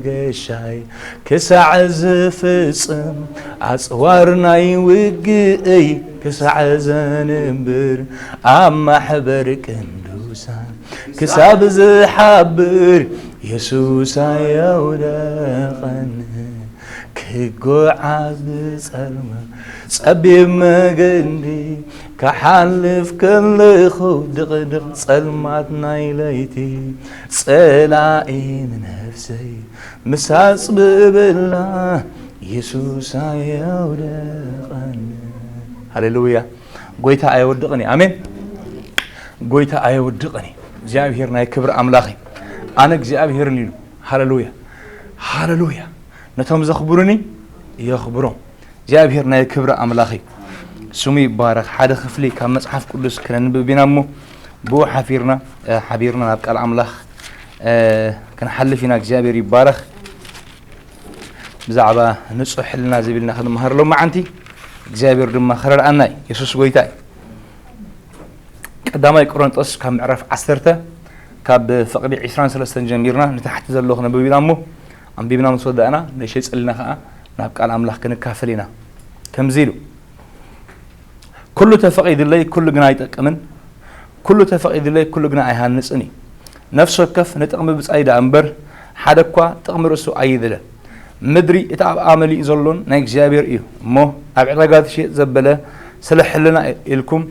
ገሻይ ክሳዕ ዝፍጽም ኣጽዋር ናይ ውግእይ ክሳዕ ዘንብር ኣብ ማሕበር ቅዱሳን ክሳብ ዝሓብር የሱስ ኣየውደቐኒ። ክጓዓዝ ብጸልማ ጸቢብ መገዲ ክሓልፍ ከለኹ ድቕድቕ ጸልማት ናይ ለይቲ ጸላኢ ንነፍሰይ ምሳጽ ብብላ የሱስ ኣየውደቐኒ። ሃሌሉያ። ጎይታ ኣየወድቕን እዩ። ኣሜን። ጎይታ ኣየወድቕን እዩ። እግዚኣብሔር ናይ ክብሪ ኣምላኽ እዩ። ኣነ እግዚኣብሔርን ኢሉ። ሃሌሉያ። ሃሌሉያ። ነቶም ዘኽብሩኒ የኽብሮም። እግዚኣብሔር ናይ ክብሪ ኣምላኽ እዩ። ስሙ ይባረኽ። ሓደ ክፍሊ ካብ መጽሓፍ ቅዱስ ክነንብብ ኢና እሞ ብኡ ሓፊርና፣ እ፣ ሓቢርና ናብ ቃል ኣምላኽ፣ እ፣ ክንሓልፍ ኢና። እግዚኣብሔር ይባረኽ። ብዛዕባ ንጹሕ ሕልና ዝብልና ክንመሃር ሎማዓንቲ እግዚኣብሔር ድማ ክረድኣና እዩ። የሱስ ጎይታ እዩ። ቀዳማይ ቆሮንጦስ ካብ ምዕራፍ ዓሰርተ ካብ ፍቕዲ ዕስራን ሰለስተን ጀሚርና ንታሕቲ ዘሎ ክነብብ ኢና እሞ ኣንቢብና ምስ ወዳእና ንእሽተይ ጸሊና ከኣ ናብ ቃል ኣምላኽ ክንካፈል ኢና። ከምዚ ኢሉ፣ ኩሉ ተፈቒድለይ፣ ኩሉ ግና ኣይጠቅምን። ኩሉ ተፈቒድለይ፣ ኩሉ ግና ኣይሃንጽን እዩ። ነፍሲ ወከፍ ንጥቕሚ ብጻይ ደኣ እምበር፣ ሓደ እኳ ጥቕሚ ርእሱ ኣይድለ። ምድሪ እቲ ኣብኣ መሊኡ ዘሎን ናይ እግዚኣብሔር እዩ። እሞ ኣብ ዕዳጋ ትሽየጥ ዘበለ ስለ ሕልና ኢልኩም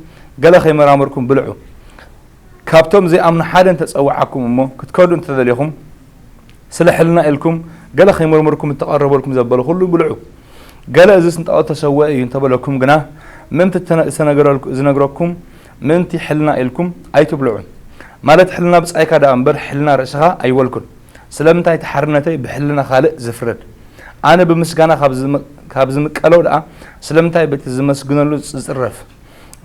ገለ ከይመራመርኩም ብልዑ። ካብቶም ዘይኣምኑ ሓደ እንተጸውዓኩም እሞ ክትከዱ እንተደሊኹም፣ ስለ ሕልና ኢልኩም ገለ ከይመርመርኩም እተቐረበልኩም ዘበለ ኩሉ ብልዑ። ገለ እዝስ ንጣኦት ተሰውአ እዩ እንተበለኩም ግና፣ ምእንቲ እተነ-፣ ዝተነገረልኩ-፣ ዝነግረኩም ምእንቲ ሕልና ኢልኩም ኣይትብልዑ። ማለት ሕልና ብጻይካ ደኣ እምበር ሕልና ርእስኻ ኣይበልኩን። ስለምንታይ እቲ ሓርነተይ ብሕልና ካልእ ዝፍረድ? ኣነ ብምስጋና ካብ ዝም-፣ ካብ ዝምቀለው ደኣ ስለምንታይ በቲ ዝመስግነሉ ዝጽረፍ?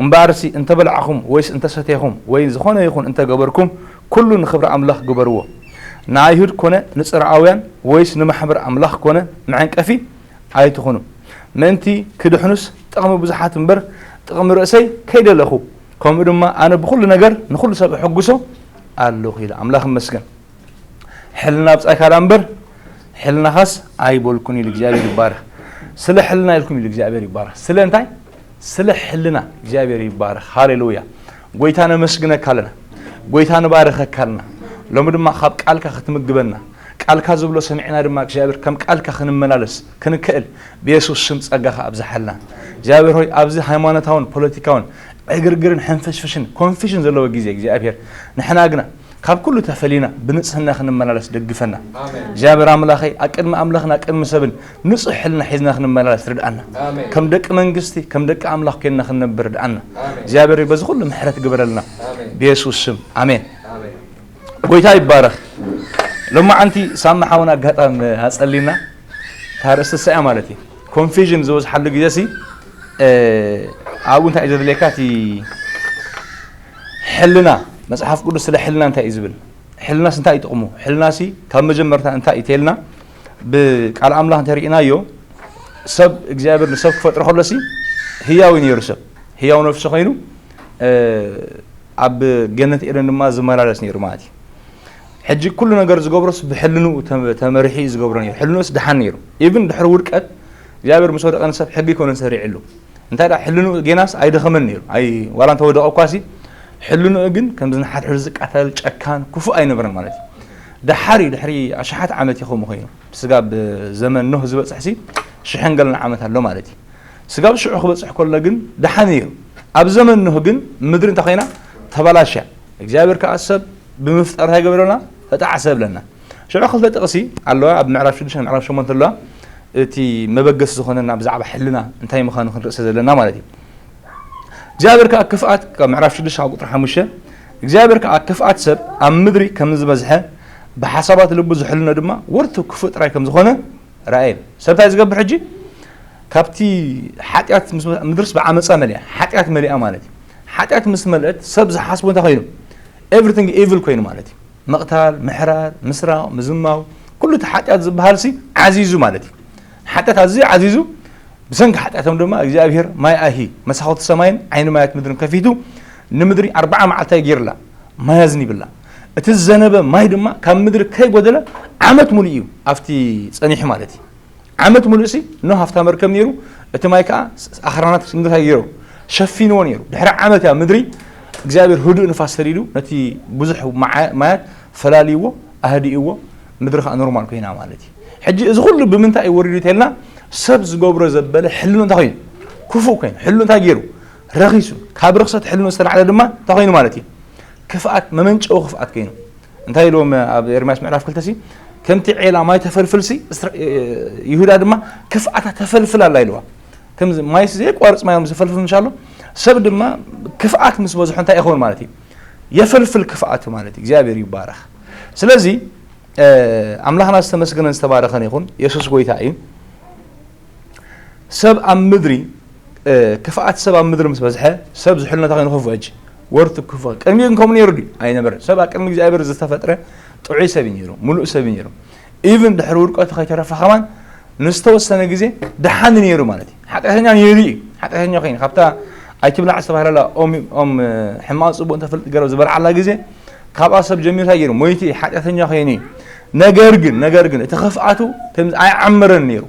እምበኣርሲ እንተ በላዕኹም ወይስ እንተ ሰቴኹም ወይ ዝኾነ ይኹን እንተ ገበርኩም፣ ኩሉ ንኽብሪ ኣምላኽ ግበርዎ። ንኣይሁድ ኮነ ንጽርኣውያን ወይስ ንማሕበር ኣምላኽ ኮነ መዐንቀፊ ኣይትኹኑ። ምእንቲ ክድሕኑስ ጥቕሚ ብዙሓት እምበር ጥቕሚ ርእሰይ ከይደለኹ፣ ከምኡ ድማ ኣነ ብኹሉ ነገር ንኹሉ ሰብ እሕጉሶ ኣለኹ ኢለ። ኣምላኽ ይመስገን። ሕልና ብጻይካ ደኣ እምበር ሕልናኻስ ኣይበልኩን ኢሉ እግዚኣብሔር ይባረኽ። ስለ ሕልና ኢልኩም ኢሉ እግዚኣብሔር ይባረኽ። ስለ እንታይ? ስለ ሕልና እግዚኣብሔር ይባረኽ። ሃሌሉያ። ጎይታ ነመስግነካ ኣለና። ጎይታ ንባረኸካ ኣለና። ሎሚ ድማ ካብ ቃልካ ክትምግበና፣ ቃልካ ዝብሎ ሰሚዕና ድማ እግዚኣብሔር ከም ቃልካ ክንመላለስ ክንክእል ብየሱስ ስም ጸጋኻ ኣብዝሓልና። እግዚኣብሔር ሆይ ኣብዚ ሃይማኖታውን ፖለቲካውን ዕግርግርን ሕንፍሽፍሽን ኮንፊሽን ዘለዎ ግዜ እግዚኣብሔር ንሕና ግና ካብ ኩሉ ተፈሊና ብንጽህና ክንመላለስ ደግፈና። ኣሜን። እግዚኣብሔር ኣምላኸይ ኣብ ቅድሚ ኣምላኽን ኣብ ቅድሚ ሰብን ንጹሕ ሕልና ሒዝና ክንመላለስ ርድኣና። ኣሜን። ከም ደቂ መንግስቲ ከም ደቂ ኣምላኽ ኮይንና ክንነብር ርድኣና። ኣሜን። እግዚኣብሔር በዚ ኩሉ ምሕረት ግበረልና። ኣሜን። ብየሱስ ስም ኣሜን። ኣሜን። ጎይታ ይባረኽ። ሎማዓንቲ ሳሚ ሓውና ኣጋጣሚ ኣጸሊና እታ ኣርእስቲ እሳ እያ ማለት እዩ። ኮንፊዥን ዝበዝሓሉ ግዜ ሲ ኣብኡ እንታይ እዩ ዘድልየካ? እቲ ሕልና መጽሓፍ ቅዱስ ስለ ሕልና እንታይ እዩ ዝብል? ሕልናስ እንታይ እዩ ጥቕሙ? ሕልናሲ ካብ መጀመርታ እንታይ እዩ ተልና? ብቃል ኣምላኽ እንተሪእናዮ ሰብ እግዚኣብሔር ንሰብ ክፈጥሮ ከሎሲ ህያው እዩ ነይሩ። ሰብ ህያው ነፍሲ ኮይኑ ኣብ ገነት ኤደን ድማ ዝመላለስ ነይሩ ማለት እዩ። ሕጂ ኩሉ ነገር ዝገብሮስ ብሕልንኡ ተመ-፣ ተመሪሑ እዩ ዝገብሮ ነይሩ። ሕልንኡስ ደሓን ነይሩ። ኢቭን ድሕሪ ውድቀት እግዚኣብሔር ምስ ወደቐ ንሰብ ሕጊ ኣይኮነን ሰሪዕሉ። እንታይ ደኣ ሕልንኡ ጌናስ ኣይደኸመን ነይሩ። ኣይ ዋላ እንተወደቐ እኳሲ ሕልንኡ ግን ከምዚ ንሓድሕዱ ዝቃተል ጨካን ክፉእ ኣይነበረን ማለት እዩ። ደሓር እዩ፣ ድሕሪ ኣሽሓት ዓመት እዩ ከምኡ ኮይኑ። ስጋብ ዘመን ኖህ ዝበጽሕሲ ሽሕን ገለን ዓመት ኣሎ ማለት እዩ። ስጋብ ሽዑ ክበጽሕ ከሎ ግን ደሓን ነይሩ። ኣብ ዘመን ኖህ ግን ምድሪ እንታይ ኮይና? ተበላሽያ። እግዚኣብሔር ከኣ ሰብ ብምፍጣር እንታይ ገበረና? ተጣዕሰ ብለና። ሽዑ ክልተ ጥቕሲ ኣለዋ ኣብ ምዕራፍ ሽዱሽተ ምዕራፍ ሸሞንተ ኣለዋ። እቲ መበገሲ ዝኾነና ብዛዕባ ሕልና እንታይ ምዃኑ ክንርእሰ ዘለና ማለት እዩ። እግዚኣብሔር ከኣ ክፍኣት ካብ ምዕራፍ ሽዱሽተ ካብ ቁጥሪ ሓሙሽተ እግዚኣብሔር ከኣ ክፍኣት ሰብ ኣብ ምድሪ ከም ዝበዝሐ ብሓሳባት ልቡ ዝሕልኖ ድማ ወርቱ ክፉእ ጥራይ ከም ዝኾነ ረኣየ። ሰብ እንታይ ዝገብር ሕጂ? ካብቲ ሓጢኣት ምስ መ-፣ ምድርስ ብዓመፃ መሊኣ፣ ሓጢኣት መሊኣ ማለት እዩ። ሓጢኣት ምስ መልአት ሰብ ዝሓስቦ እንታይ ኮይኑ? ኤቭሪቲንግ ኢቭል ኮይኑ ማለት እዩ። ምቕታል፣ ምሕራር፣ ምስራቕ፣ ምዝማው፣ ኩሉ እቲ ሓጢኣት ዝበሃልሲ ዓዚዙ ማለት እዩ። ሓጢኣት ኣዝዩ ዓዚዙ፣ ብሰንኪ ሓጢኣቶም ድማ እግዚኣብሔር ማይ ኣይሂ መሳኹቲ ሰማይን ዓይኒ ማያት ምድርን ከፊቱ ንምድሪ ኣርባዓ መዓልቲ ገይርላ፣ ማይ ኣዝኒብላ። እቲ ዝዘነበ ማይ ድማ ካብ ምድሪ ከይጎደለ ዓመት ሙሉእ እዩ ኣብቲ ጸኒሑ ማለት እዩ። ዓመት ሙሉእ ሲ ኖህ ኣብታ መርከብ ነይሩ፣ እቲ ማይ ከዓ ኣኽራናት ምድሪ እንታይ ገይሩ? ሸፊንዎ ነይሩ። ድሕሪ ዓመት እያ ምድሪ እግዚኣብሔር ህዱእ ንፋስ ሰዲዱ ነቲ ብዙሕ ማዓ-፣ ማያት ፈላልይዎ፣ ኣህዲእዎ፣ ምድሪ ከዓ ኖርማል ኮይና ማለት እዩ። ሕጂ እዚ ኩሉ ብምንታይ እዩ ወሪዱ ተልና? ሰብ ዝገብሮ ዘበለ ሕልኑ እንታይ ኮይኑ? ክፉእ ኮይኑ። ሕልኑ እንታይ ገይሩ? ረኺሱ። ካብ ርኽሰት ሕልኑ ዝተላዕለ ድማ እንታይ ኮይኑ ማለት እዩ? ክፍኣት፣ መመንጨዊ ክፍኣት ኮይኑ። እንታይ ኢልዎም ኣብ ኤርምያስ ምዕራፍ ክልተ ሲ? ከምቲ ዔላ ማይ ተፈልፍል ሲ፣ እስራ-፣ ይሁዳ ድማ ክፍኣታ ተፈልፍል ኣላ ኢልዋ። ከምዚ ማይ ሲ ዘየቋርጽ ማይ ዝፈልፍል ምሻሎ፣ ሰብ ድማ ክፍኣት ምስ በዝሖ እንታይ ይኸውን ማለት እዩ? የፈልፍል ክፍኣቱ ማለት እዩ። እግዚኣብሔር ይባረኽ። ስለዚ፣ እ፣ ኣምላኽና ዝተመስገነን ዝተባረኸን ይኹን። የሱስ ጎይታ እዩ። ሰብ ኣብ ምድሪ፣ እ፣ ክፍኣት ሰብ ኣብ ምድሪ ምስ በዝሐ፣ ሰብ ዝሕልነታ ኮይኑ ክፉእ ሕጂ። ወርቱ ክፉእ። ቅድሚኡ ግን ከምኡ ነይሩ ድዩ? ኣይነበረን። ሰብ ኣብ ቅድሚ እግዚኣብሔር ዝተፈጥረ ጥዑይ ሰብ እዩ ነይሩ፣ ምሉእ ሰብ እዩ ነይሩ። ኢቭን ድሕሪ ውድቀቱ ከይተረፈ ከማን ንዝተወሰነ ግዜ ደሓን ነይሩ ማለት እዩ። ሓጢኣተኛ ነይሩ እዩ። ሓጢኣተኛ ኮይኑ፣ ካብታ ኣይትብላዕ ዝተባህለላ ኦም፣ ኦም፣ እ፣ ሕማቕ ጽቡቕ እንተፈልጥ ገረብ ዝበልዓላ ግዜ፣ ካብኣ ሰብ ጀሚሩ እንታይ ገይሩ? ሞይቱ እዩ፣ ሓጢኣተኛ ኮይኑ እዩ። ነገር ግን፣ ነገር ግን፣ እቲ ክፍኣቱ ከምዚ ኣይዓመረን ነይሩ፣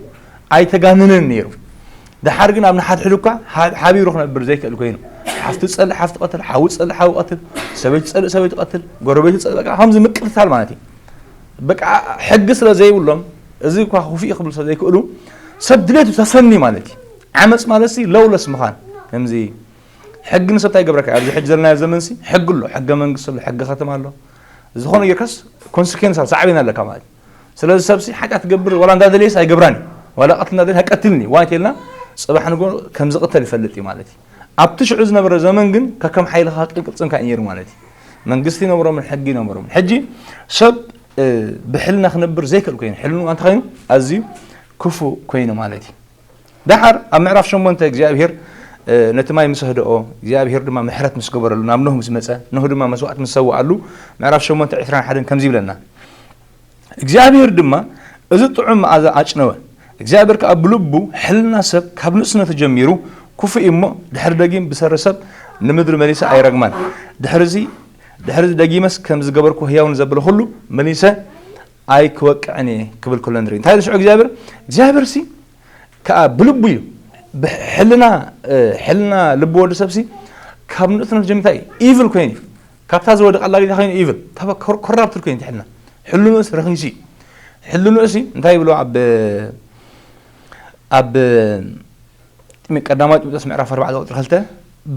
ኣይተጋንነን ነይሩ። ደሓር ግን ኣብ ንሓድሕዱ እኳ ሓ-፣ ሓቢሩ ክነብር ዘይክእል ኮይኑ፣ ሓፍቱ ጸልእ ሓፍቱ ቀትል፣ ሓዉ ጸልእ ሓዉ ቀትል፣ ሰበይቲ ጸልእ ሰበይቲ ቀትል፣ ጎረቤቱ ጸልእ፣ በቃ ከምዚ ምቅትታል ማለት እዩ። በቃ ሕጊ ስለ ዘይብሎም፣ እዚ እኳ ክፉእ ክብል ስለ ዘይክእሉ፣ ሰብ ድሌቱ ተፈኒ ማለት እዩ። ዓመጽ ማለት ሲ ለውለስ ምዃን። ከምዚ ሕጊ ንሰብ እንታይ ይገብረካ? ኣብዚ ሕጂ ዘለናዮ ዘመን ሲ ሕጊ ኣሎ፣ ሕገ መንግስቲ ኣሎ፣ ሕገ ከተማ ኣሎ። ዝኾነ ጌርካስ ኮንሲኬንስ ኣሎ፣ ሳዕቤን ኣለካ ማለት እዩ። ስለዚ ሰብ ሲ ሓጢኣት ክገብር ዋላ እንዳደለየስ ኣይገብራን እዩ። ዋላ ቀትል እንዳደለየ ኣይቀትልን እዩ። ዋይ እንተልና ጽባሕ ንጎ ከም ዝቕተል ይፈልጥ እዩ ማለት እዩ። ኣብቲ ሽዑ ዝነበረ ዘመን ግን ከከም ሓይልኻ ቅልቅል ጽንካ እዩ ነይሩ ማለት እዩ። መንግስቲ ይነበሮምን ሕጊ ይነበሮምን። ሕጂ ሰብ፣ እ፣ ብሕልና ክነብር ዘይክእል ኮይኑ፣ ሕልኑ እንታይ ኮይኑ? ኣዝዩ ክፉእ ኮይኑ ማለት እዩ። ደሓር ኣብ ምዕራፍ ሸሞንተ እግዚኣብሔር፣ እ፣ ነቲ ማይ ምስ ኣህደኦ፣ እግዚኣብሔር ድማ ምሕረት ምስ ገበረሉ፣ ናብ ኖህ ምስ መጸ፣ ኖህ ድማ መስዋዕት ምስ ሰውኣሉ፣ ምዕራፍ ሸሞንተ ዕስራን ሓደን ከምዚ ይብለና። እግዚኣብሔር ድማ እዚ ጥዑም መኣዛ ኣጭነወ። እግዚኣብሔር ከኣ ብልቡ ሕልና ሰብ ካብ ንእስነቱ ጀሚሩ ክፉእ እዩ እሞ፣ ድሕሪ ደጊም ብሰሪ ሰብ ንምድሪ መሊሰ ኣይረግማን። ድሕርዚ፣ ድሕርዚ ደጊመስ ከም ዝገበርኩ ህያው ንዘበለ ኩሉ መሊሰ ኣይክወቅዕን እየ ክብል ከሎ ንርኢ። እንታይ ኢሉ ሽዑ እግዚኣብሔር? እግዚኣብሔር ሲ ከኣ ብልቡ እዩ። ብሕልና፣ እ፣ ሕልና ልቢ ወዲ ሰብ ሲ ካብ ንእስነቱ ጀሚሩ እንታይ እዩ? ኢቭል ኮይኑ እዩ። ካብታ ዝወደቐላ ግዜ ኮይኑ ኢቭል። ታባ ኮር-፣ ኮራፕትድ ኮይኑ እቲ ሕልና። ሕልንኡስ ረኺሱ እዩ። ሕልንኡሲ እንታይ ይብሎ ኣብ፣ ኣብ ጢሚ-፣ ቀዳማዊ ጢሞቴዎስ ምዕራፍ ኣርባዕተ ቁጽሪ ክልተ፣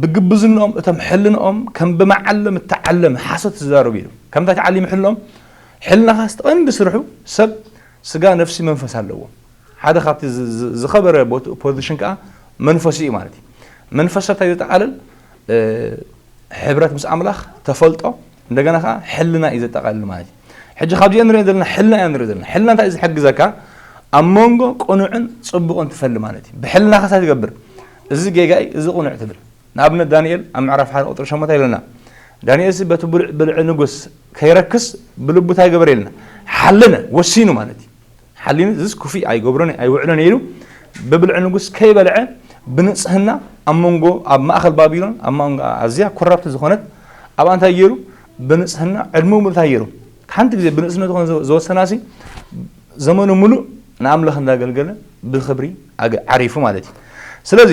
"ብግብዝንኦም እቶም ሕልንኦም ከም ብመዓለም እተዓለመ ሓሶት ዝዛረቡ" ኢሉ። ከምታይ ተዓሊሙ ሕልንኦም? ሕልናኻስ ቀንዲ ስርሑ ሰብ፣ ስጋ፣ ነፍሲ፣ መንፈስ ኣለዎ። ሓደ ካብቲ ዝ-፣ ዝ-፣ ዝኸበረ ቦት-፣ ፖዚሽን ከኣ መንፈስ እዩ ማለት እዩ። መንፈስ እንታይ ዘጠቓልል? እ፣ ሕብረት ምስ ኣምላኽ፣ ተፈልጦ፣ እንደገና ከኣ ሕልና እዩ ዘጠቓልል ማለት እዩ። ሕጂ ካብዚኦ ንሪኦ ዘለና ሕልና ኢና ንሪኦ ዘለና። ሕልና እንታይ እዩ ዝሕግዘካ? ኣብ መንጎ ቅኑዕን ጽቡቕን ትፈሊ ማለት እዩ። ብሕልናኻ እንታይ ትገብር? እዚ ጌጋ እዩ፣ እዚ ቅኑዕ ትብል። ንኣብነት ዳንኤል ኣብ ምዕራፍ ሓደ ቁጽሪ ሸሞንተ ይብለና። ዳንኤል ሲ በቲ ብልዕ-፣ ብልዒ ንጉስ ከይረክስ ብልቡ እንታይ ገበረ ኢልና? ሓለነ፣ ወሲኑ ማለት እዩ። ሓሊኑ እዚስ ክፉእ ኣይገብሮን ኣይውዕሎን ኢሉ ብብልዒ ንጉስ ከይበልዐ ብንጽህና ኣብ መንጎ፣ ኣብ ማእከል ባቢሎን፣ ኣብ መንጎ ኣዝያ ኮራፕት ዝኾነት ኣብኣ እንታይ ገይሩ? ብንጽህና ዕድመኡ ሙሉእ እንታይ ገይሩ? ሓንቲ ግዜ ብንጽህና ዝኾነ ዝወ-፣ ዝወሰናሲ ዘመኑ ሙሉእ ንኣምላኽ እንዳገልገለ ብኽብሪ ኣገ-፣ ዓሪፉ ማለት እዩ። ስለዚ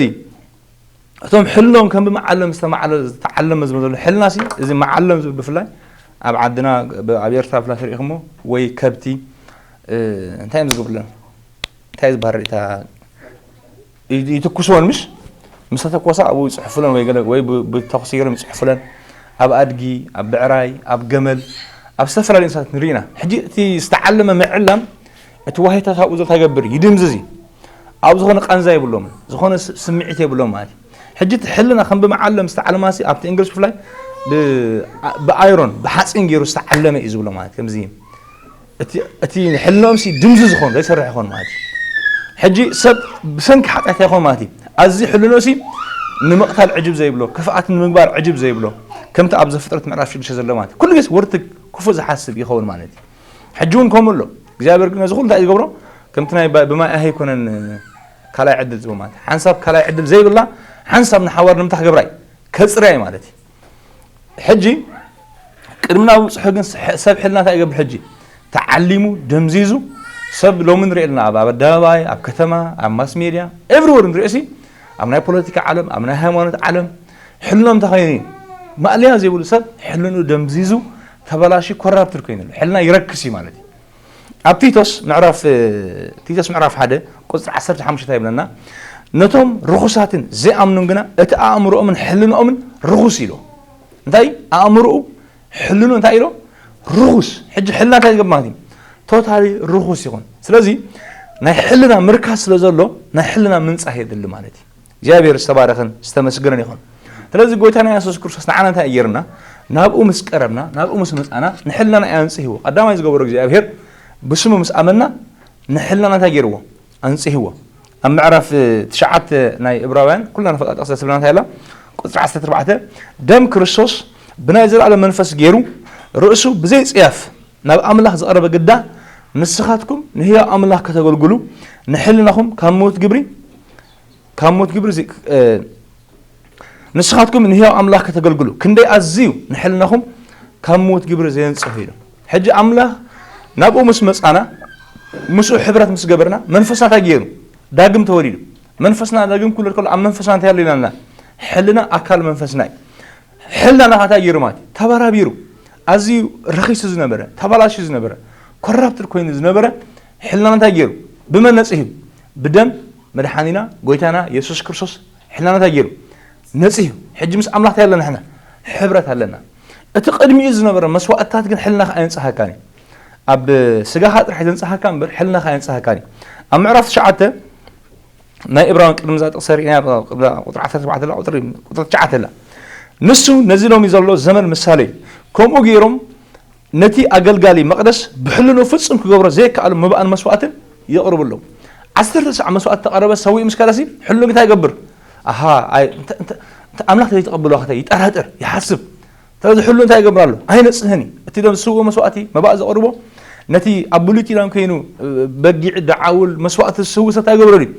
እቶም ሕልኖም ከም ብመዓለም ዝተማዕለ-፣ ዝተዓለመ ዝመዘሉ ሕልናሲ፣ እዚ መዓለም ዝብል ብፍላይ ኣብ ዓድና፣ ብ-፣ ኣብ ኤርትራ ብፍላይ ትሪኢኹሞ፣ ወይ ከብቲ፣ እ፣ እንታይ እዮም ዝገብሩለን? እንታይ ዝበሃል ርእታ ይ-፣ ይትኩስወን ምሽ? ምስ ተተኮሳ ኣብኡ ይጽሕፉለን ወይ ገለ፣ ወይ ብ-፣ ብተኹሲ ገይሮም ይጽሕፉለን። ኣብ ኣድጊ፣ ኣብ ብዕራይ፣ ኣብ ገመል፣ ኣብ ዝተፈላለዩ እንስሳት ንርኢ ኢና። ሕጂ እቲ ዝተዓለመ ምዕላም፣ እቲ ዋሂታት ኣብኡ ዘሎ እንታይ ይገብር? ይድምዝዝ እዩ። ኣብ ዝኾነ ቃንዛ የብሎምን፣ ዝኾነ ስ-፣ ስምዒት የብሎም ማለት እዩ። ሕጂ እቲ ሕልና ከም ብመዓለም ዝተዓለማሲ ኣብቲ እንግሊዝ ብፍላይ ብ-፣ ብኣይሮን፣ ብሓፂን ገይሩ ዝተዓለመ እዩ ዝብሎ ማለት እዩ። ከምዚ እቲ፣ እቲ ሕልንኦም ሲ ድምዚ ዝኾን ዘይሰርሕ ይኾን ማለት እዩ። ሕጂ ሰብ ብሰንኪ ሓጢኣት ይኾን ማለት እዩ። ኣዚ ሕልንኡ ሲ ንምቕታል ዕጅብ ዘይብሎ፣ ክፍኣት ንምግባር ዕጅብ ዘይብሎ፣ ከምቲ ኣብ ዘፍጥረት ምዕራፍ ሽዱሽተ ዘሎ ማለት እዩ። ኩሉ ግዜ ወርቲ ክፉእ ዝሓስብ ይኸውን ማለት እዩ። ሕጂ እውን ከምኡ ኣሎ። እግዚኣብሔር ግን ነዚ ኩሉ እንታይ እዩ ዝገብሮ? ከምቲ ናይ ባ-፣ ብማይ ኣይኮነን ካልኣይ ዕድል ዝህቦ ማለት እዩ። ሓንሳብ ካልኣይ ዕድል ዘይብላ፣ ሓንሳብ ንሓዋር ንምንታይ ክገብራ እዩ? ከጽርያ እዩ ማለት እዩ። ሕጂ ቅድሚ ናብ ብጽሑ ግን ስ-፣ ሰብ ሕልና እንታይ ይገብር ሕጂ? ተዓሊሙ ደምዚዙ ሰብ ሎሚ ንሪኦ ኣለና። ኣብ ኣደባባይ፣ ኣብ ከተማ፣ ኣብ ማስ ሜድያ፣ ኤቭሪወር ንሪኦ ሲ ኣብ ናይ ፖለቲካ ዓለም፣ ኣብ ናይ ሃይማኖት ዓለም ሕልኖም እንታይ ኮይኑ እዩ? ማእለያ ዘይብሉ ሰብ ሕልኑ ደምዚዙ ተበላሺ ኮራፕትድ ኮይኑ ኣሎ። ሕልና ይረክስ እዩ ማለት እዩ። ኣብ ቲቶስ ምዕራፍ እ፣ ቲቶስ ምዕራፍ ሓደ ቁፅሪ ዓሰርተ ሓሙሽተ እንታይ ይብለና? ነቶም ርኹሳትን ዘይኣምኑን ግና እቲ ኣእምሮኦምን ሕልንኦምን ርኹስ ኢሉ። እንታይ ኣእምሮኡ ሕልኑ እንታይ ኢሎ? ርኹስ። ሕጂ ሕልና እንታይ ዝገብር ማለት እዩ? ቶታሊ ርኹስ ይኹን። ስለዚ ናይ ሕልና ምርካስ ስለ ዘሎ ናይ ሕልና ምንጻህ የድሊ ማለት እዩ። እግዚኣብሔር ዝተባረኸን ዝተመስገነን ይኹን። ስለዚ ጎይታና የሱስ ክርስቶስ ንዓና እንታይ ገይርና? ናብኡ ምስ ቀረብና፣ ናብኡ ምስ መጻና ንሕልናና ኣንጽህዎ። ቀዳማይ ዝገበሮ እግዚኣብሔር ብስሙ ምስ ኣመና ንሕልናና እንታይ ገይርዎ? ኣንጽህዎ። ኣብ ምዕራፍ ትሽዓተ ናይ እብራውያን ኩልና ንፈልጣ ጥቕሲ ትብለና እንታይ ኣላ? ቁጽሪ ዓሰርተ ኣርባዕተ ደም ክርስቶስ ብናይ ዘላለም መንፈስ ገይሩ ርእሱ ብዘይ ጽያፍ ናብ ኣምላኽ ዘቐረበ ግዳ ንስኻትኩም ንህያው ኣምላኽ ከተገልግሉ ንሕልናኹም ካብ ምውት ግብሪ ካብ ሞት ግብሪ ዚ- እ፣ ንስኻትኩም ንህያው ኣምላኽ ከተገልግሉ ክንደይ ኣዝዩ ንሕልናኹም ካብ ሞት ግብሪ ዘየንጽህ ኢሉ። ሕጂ ኣምላኽ ናብኡ ምስ መጻና ምስኡ ሕብረት ምስ ገበርና መንፈስና እንታይ ገይሩ? ዳግም ተወሊዱ። መንፈስና ዳግም ክውለድ ከሎ ኣብ መንፈስና እንታይ ኣሎ ኢልና? ሕልና ኣካል መንፈስና እዩ። ሕልና ናኻ እንታይ ገይሩ ማለት እዩ? ተበራቢሩ። ኣዝዩ ረኺሱ ዝነበረ፣ ተበላሽዩ ዝነበረ፣ ኮራፕትድ ኮይኑ ዝነበረ ሕልና እንታይ ገይሩ? ብመን ነጽህዩ? ብደም መድሓኒና ጎይታና የሱስ ክርስቶስ ሕልና እንታይ ገይሩ? ነጽህዩ። ሕጂ ምስ ኣምላኽ እንታይ ኣለና? ሕና ሕብረት ኣለና። እቲ ቅድሚኡ ዝነበረ መስዋእትታት ግን ሕልናኻ ኣየንጽሃካን እዩ። ኣብ ስጋኻ ጥራሕ ዘንጽሃካ እምበር ሕልናኻ ኣየንጽሃካን እዩ። ኣብ ምዕራፍ ትሽዓተ ናይ እብራውያን ቅድሚ እዛ ጥቕሲ ርኢና ቁጥሪ ዓሰርተ ኣርባዕተ ላ ቁጥሪ ቁጥሪ ትሽዓተ ላ ንሱ ነዚ ሎሚ ዘሎ ዘመን ምሳሌ እዩ። ከምኡ ገይሮም ነቲ ኣገልጋሊ መቕደስ ብሕልኑ ፍጹም ክገብሮ ዘይከኣሉ መባእን መስዋእትን የቕርቡ ኣለዉ። ዓሰርተ ሳዕ መስዋእቲ ተቐረበ ሰዊኡ ምስ ከለሲ ሕልኑ እንታይ ይገብር? ኣሃ ኣይ እንተ እንተ እንተ ኣምላኽ ዘይተቐበሎ ከተ ይጠራጠር ይሓስብ። ስለዚ ሕሉ እንታይ ይገብር ኣሎ? ኣይነጽህን እዩ። እቲ ደም ዝስውኦ መስዋእቲ መባእ ዘቕርቦ ነቲ ኣብ ብሉይ ኪዳን ኮይኑ በጊዕ ደዓውል መስዋእቲ ዝስው ሰብ እንታይ ይገብረሉ እዩ?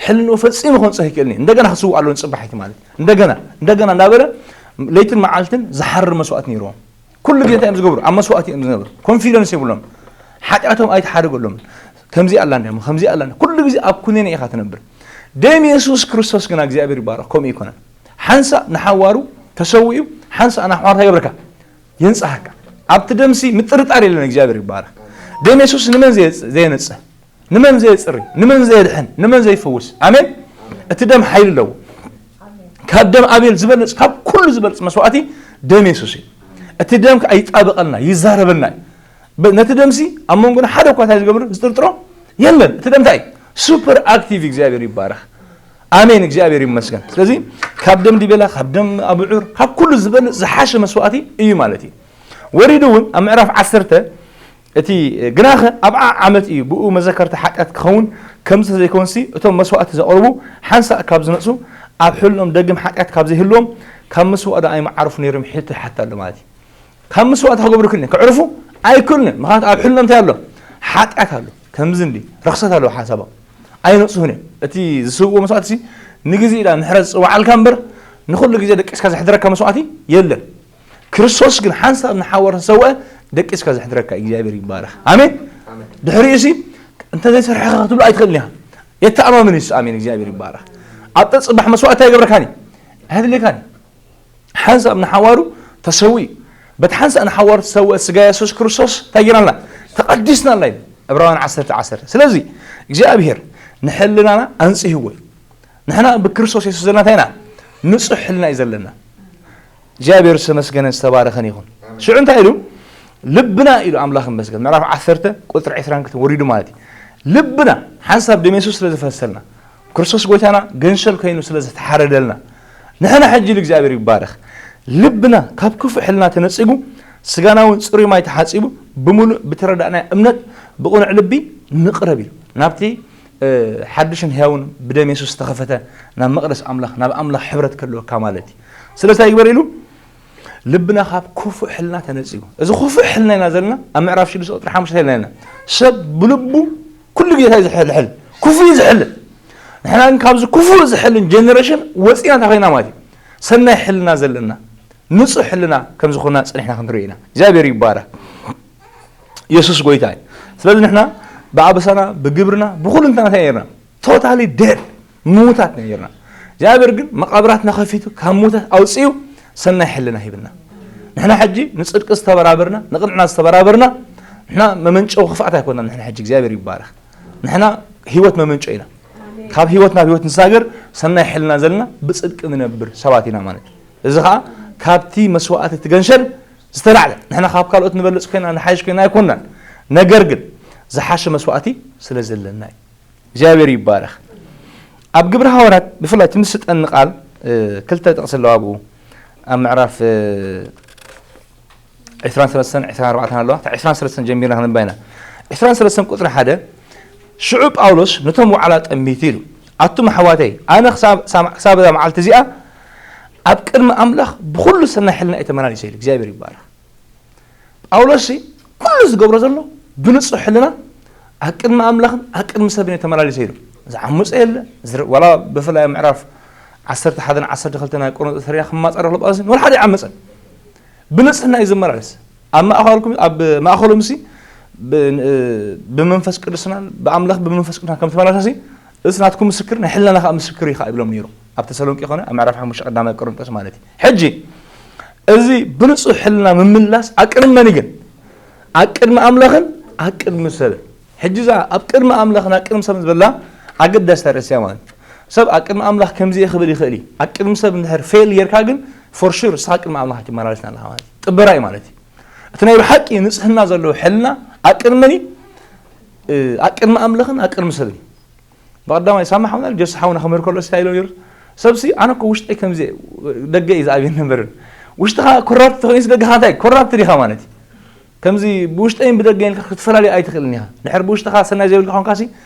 ሕልንኡ ፈጺሙ ከንጽህ ይክእልኒ እንደገና ክስውእ ኣለዎ ንጽባሒቲ ማለት እንደገና እንደገና እንዳበለ ለይትን መዓልትን ዝሓርር መስዋእቲ ነይርዎም። ኩሉ ግዜ እንታይ እዮም ዝገብሩ? ኣብ መስዋእቲ እዮም ዝነብሩ። ኮንፊደንስ የብሎም። ሓጢኣቶም ኣይተሓደገሎምን። ከምዚ ኣላ እንዲያ ከምዚ ኣላ እንዲያ ኩሉ ግዜ ኣብ ኩነኔ ኢኻ ትነብር። ደም የሱስ ክርስቶስ ግና እግዚኣብሔር ይባረኽ ከምኡ ይኮነን። ሓንሳእ ንሓዋሩ ተሰዊኡ ሓንሳእ ንሓዋሩ እንታይ ገብረካ? የንጽሃካ። ኣብቲ ደምሲ ምጥርጣር የለን። እግዚኣብሔር ይባረኽ። ደም የሱስ ንመን ዘየጽ- ዘየነጽህ? ንመን ዘየጽሪ? ንመን ዘየድሕን? ንመን ዘይፈውስ? ኣሜን። እቲ ደም ሓይሊ ኣለዎ። ካብ ደም ኣቤል ዝበልጽ ካብ ኩሉ ዝበልጽ መስዋእቲ ደም የሱስ እዩ። እቲ ደም ከዓ ይጣበቐልና ይዛረበልና እዩ። ብ- ነቲ ደምሲ ኣብ መንጎና ሓደ እኳ እንታይ ዝገብር ዝጥርጥሮ የለን። እቲ ደም እንታይ ሱፐር ኣክቲቭ እግዚኣብሔር ይባረኽ። ኣሜን። እግዚኣብሔር ይመስገን። ስለዚ ካብ ደም ዲቤላ ካብ ደም ኣቡዑር ካብ ኩሉ ዝበልጽ ዝሓሸ መስዋእቲ እዩ ማለት እዩ። ወሪዱ እውን ኣብ ምዕራፍ ዓሰርተ እቲ ግናኸ ኣብዓ ዓመት እዩ ብኡ መዘከርታ ሓጢኣት ክኸውን ከምዚ ተዘይኮንሲ እቶም መስዋእቲ ዘቕርቡ ሓንሳእ ካብ ዝነሱ ኣብ ሕልኖም ደግም ሓጢኣት ካብ ዘይህልዎም ካብ ምስዋእ ዶ ኣይመዓርፉ ነይሮም ሕቶ ይሓታ ኣሎ ማለት እዩ። ካብ ምስዋእ እንታይ ክገብሩ ይክእልኒ ክዕርፉ ኣይክእልኒ ምክንያቱ ኣብ ሕልኖም እንታይ ኣሎ ሓጢኣት ኣሎ ከምዚ እንዲ ረክሰት ኣለዎ ሓሳቦም ኣይነፅሁን እዮም እቲ ዝስውዎ መስዋእቲ ንግዜ ኢላ ምሕረት ዝፅዋዓልካ እምበር ንኩሉ ግዜ ደቂስካ ዘሕድረካ መስዋእቲ የለን። ክርስቶስ ግን ሓንሳብ ንሓዋር ተሰውአ ደቂስካ ዘሕድረካ እግዚኣብሔር ይባረኽ። ኣሜን። ድሕሪኡ ሲ እንተ ዘይሰርሐኻ ክትብሎ ኣይትኽእልን ኢኻ። የተኣማምን እዩ ኣሜን። እግዚኣብሔር ይባረኽ። ኣብ ጠፅባሕ መስዋእቲ ኣይገብረካን እዩ። ኣይድልየካን እዩ። ሓንሳብ ንሓዋሩ ተሰዊ እዩ። በቲ ሓንሳብ ንሓዋሩ ተሰውአ ስጋ የሱስ ክርስቶስ እንታይ ጌርና ተቐዲስና ኣላ እዩ። ዕብራውያን ዓሰርተ ዓሰርተ ስለዚ እግዚኣብሔር ንሕልናና ኣንጽህዎ እዩ። ንሕና ብክርስቶስ የሱስ ዘለና እንታይ ኢና? ንጹሕ ሕልና እዩ ዘለና። እግዚኣብሔር ዝተመስገነ ዝተባረኸን ይኹን። ሽዑ እንታይ ኢሉ? ልብና ኢሉ ኣምላኽ ይመስገን ምዕራፍ ዓሰርተ ቁፅሪ ዕስራን ክልተን ወሪዱ ማለት እዩ። ልብና ሓንሳብ ደም የሱስ ስለ ዝፈሰልና ክርስቶስ ጎይታና ገንሸል ኮይኑ ስለ ዝተሓረደልና ንሕና ሕጂ ኢሉ እግዚኣብሔር ይባረኽ። ልብና ካብ ክፉእ ሕልና ተነጺጉ ስጋና እውን ጽሩይ ማይ ተሓጺቡ ብምሉእ ብተረዳእናዮ እምነት ብቕኑዕ ልቢ ንቕረብ ኢሉ ናብቲ ሓድሽን ህያውን ብደም የሱስ ዝተኸፈተ ናብ መቕደስ ኣምላኽ ናብ ኣምላኽ ሕብረት ከለወካ ማለት እዩ። ስለዚ እንታይ ይግበር ኢሉ? ልብና ካብ ክፉእ ሕልና ተነጺጉ። እዚ ክፉእ ሕልና ኢና ዘለና ኣብ ምዕራፍ ሽዱሽተ ቁፅሪ ሓሙሽተ ኢልና ኢና። ሰብ ብልቡ ኩሉ ግዜ እንታይ ዝሕልሕል ክፉእ እዩ ዝሕልን። ንሕና ግን ካብዚ ክፉእ ዝሕልን ጀነሬሽን ወፂና እንታይ ኮይና ማለት እዩ። ሰናይ ሕልና ዘለና ንፁሕ ሕልና ከም ዝኾንና ፀኒሕና ክንርኢ ኢና። እግዚኣብሔር ይባረክ። የሱስ ጎይታ እዩ። ስለዚ ንሕና ብኣበሳና፣ ብግብርና፣ ብኹሉ እንተና እንታይ ነርና? Totally dead፣ ምዉታት ነርና። እግዚኣብሔር ግን መቓብራትና ከፊቱ ካብ ምዉታት ኣውፅኡ ሰናይ ሕልና ሂብና። ንሕና ሕጂ ንፅድቂ ዝተበራበርና፣ ንቕንዕና ዝተበራበርና፣ ንሕና መመንጨዊ ክፍኣት ኣይኮናን። ንሕና ሕጂ እግዚኣብሔር ይባረኽ፣ ንሕና ህይወት መመንጨ ኢና። ካብ ህይወት ናብ ህይወት ንሳገር ሰናይ ሕልና ዘለና ብፅድቂ ንነብር ሰባት ኢና ማለት እዩ። እዚ ከዓ ካብቲ መስዋእቲ እቲ ገንሸል ዝተላዕለ፣ ንሕና ካብ ካልኦት ንበልፅ ኮይና ንሓይሽ ኮይና ኣይኮናን። ነገር ግን ዝሓሸ መስዋእቲ ስለ ዘለና እዩ። እግዚኣብሔር ይባረኽ። ኣብ ግብሪ ሃዋርያት ብፍላይ እቲ ምስጠኒ ቃል ክልተ ጥቕሲ ኣለዋ። ኣብኡ ኣብ ምዕራፍ ዕስራን ሰለስተን ዕስራን ኣርባዕተን ኣለዋ። እታ ዕስራን ሰለስተን ጀሚርና ክንባይና ዕስራን ሰለስተን ቁፅሪ ሓደ፣ ሽዑ ጳውሎስ ነቶም ዋዕላ ጠሚቱ ኢሉ፣ ኣቱም ኣሕዋተይ፣ ኣነ ክሳብ እዛ መዓልቲ እዚኣ ኣብ ቅድሚ ኣምላኽ ብኩሉ ሰናይ ሕልና እየ ተመላሊሰ ኢሉ። እግዚኣብሔር ይባረኽ። ጳውሎስ ኩሉ ዝገብሮ ዘሎ ብንጹሕ ሕልና ኣብ ቅድሚ ኣምላኽን ኣብ ቅድሚ ሰብን እየ ተመላሊሰ ኢሉ። ዝዓመፀ የለ። ዋላ ብፍላይ ኣብ ምዕራፍ ዓሰርተ ሓደን ዓሰርተ ክልተን ናይ ቆሮንቶስ ተሪያ ክማፀር ከሎ ጳውሎስ ወላ ሓደ ይዓመፀን። ብንጽህና እዩ ዝመላለስ። ኣብ ማእኸልኩም ኣብ ማእኸሎም ሲ ብመንፈስ ቅዱስና ብኣምላኽ ብመንፈስ ቅዱስና ከም ተመላለሳሲ እስ ናትኩም ምስክር ናይ ሕልናና ከዓ ምስክር እዩ ከዓ ይብሎም ነይሩ። ኣብ ተሰሎንቄ ኮነ ኣብ ምዕራፍ ሓሙሽተ ቀዳማይ ቆሮንቶስ ማለት እዩ። ሕጂ እዚ ብንጹህ ሕልና ምምላስ ኣብ ቅድሚ መን እዩ ግን? ኣብ ቅድሚ ኣምላኽን ኣብ ቅድሚ ሰብን። ሕጂ እዛ ኣብ ቅድሚ ኣምላኽን ኣብ ቅድሚ ሰብን ዝበላ ኣገዳሲት ኣርእስቲ እያ ማለት እዩ። ሰብ ኣብ ቅድሚ ኣምላኽ ከምዚ እየ ክብል ይኽእል እዩ። ኣብ ቅድሚ ሰብ እንድሕር ፌል ጌርካ ግን ፎር ሹር እስኻ ቅድሚ ኣምላኽ ኣይትመላለስን ኣለኻ ማለት እዩ። ጥበራ እዩ ማለት እዩ። እቲ ናይ ብሓቂ ንጽህና ዘለዎ ሕልና ኣብ ቅድሚ መን እዩ? ኣብ ቅድሚ ኣምላኽን ኣብ ቅድሚ ሰብን እዩ። ብቐዳማይ ሳማ ሓውና ጀስ ሓውና ክምህር ከሎ እንታይ ኢሎ ነይሩ? ሰብሲ ኣነ እኮ ውሽጠይ ከምዚ ደገ እዩ ዝኣብየኒ እምበርን ውሽጥኻ ኮራፕት ተኾይኑስ ደገኻ እንታይ ኮራፕት ዲኻ ማለት እዩ። ከምዚ ብውሽጠይን ብደገይን ክትፈላለዩ ኣይትኽእልን ኢኻ። ድሕር ብውሽጥኻ ሰናይ ዘይብልካ ኮንካሲ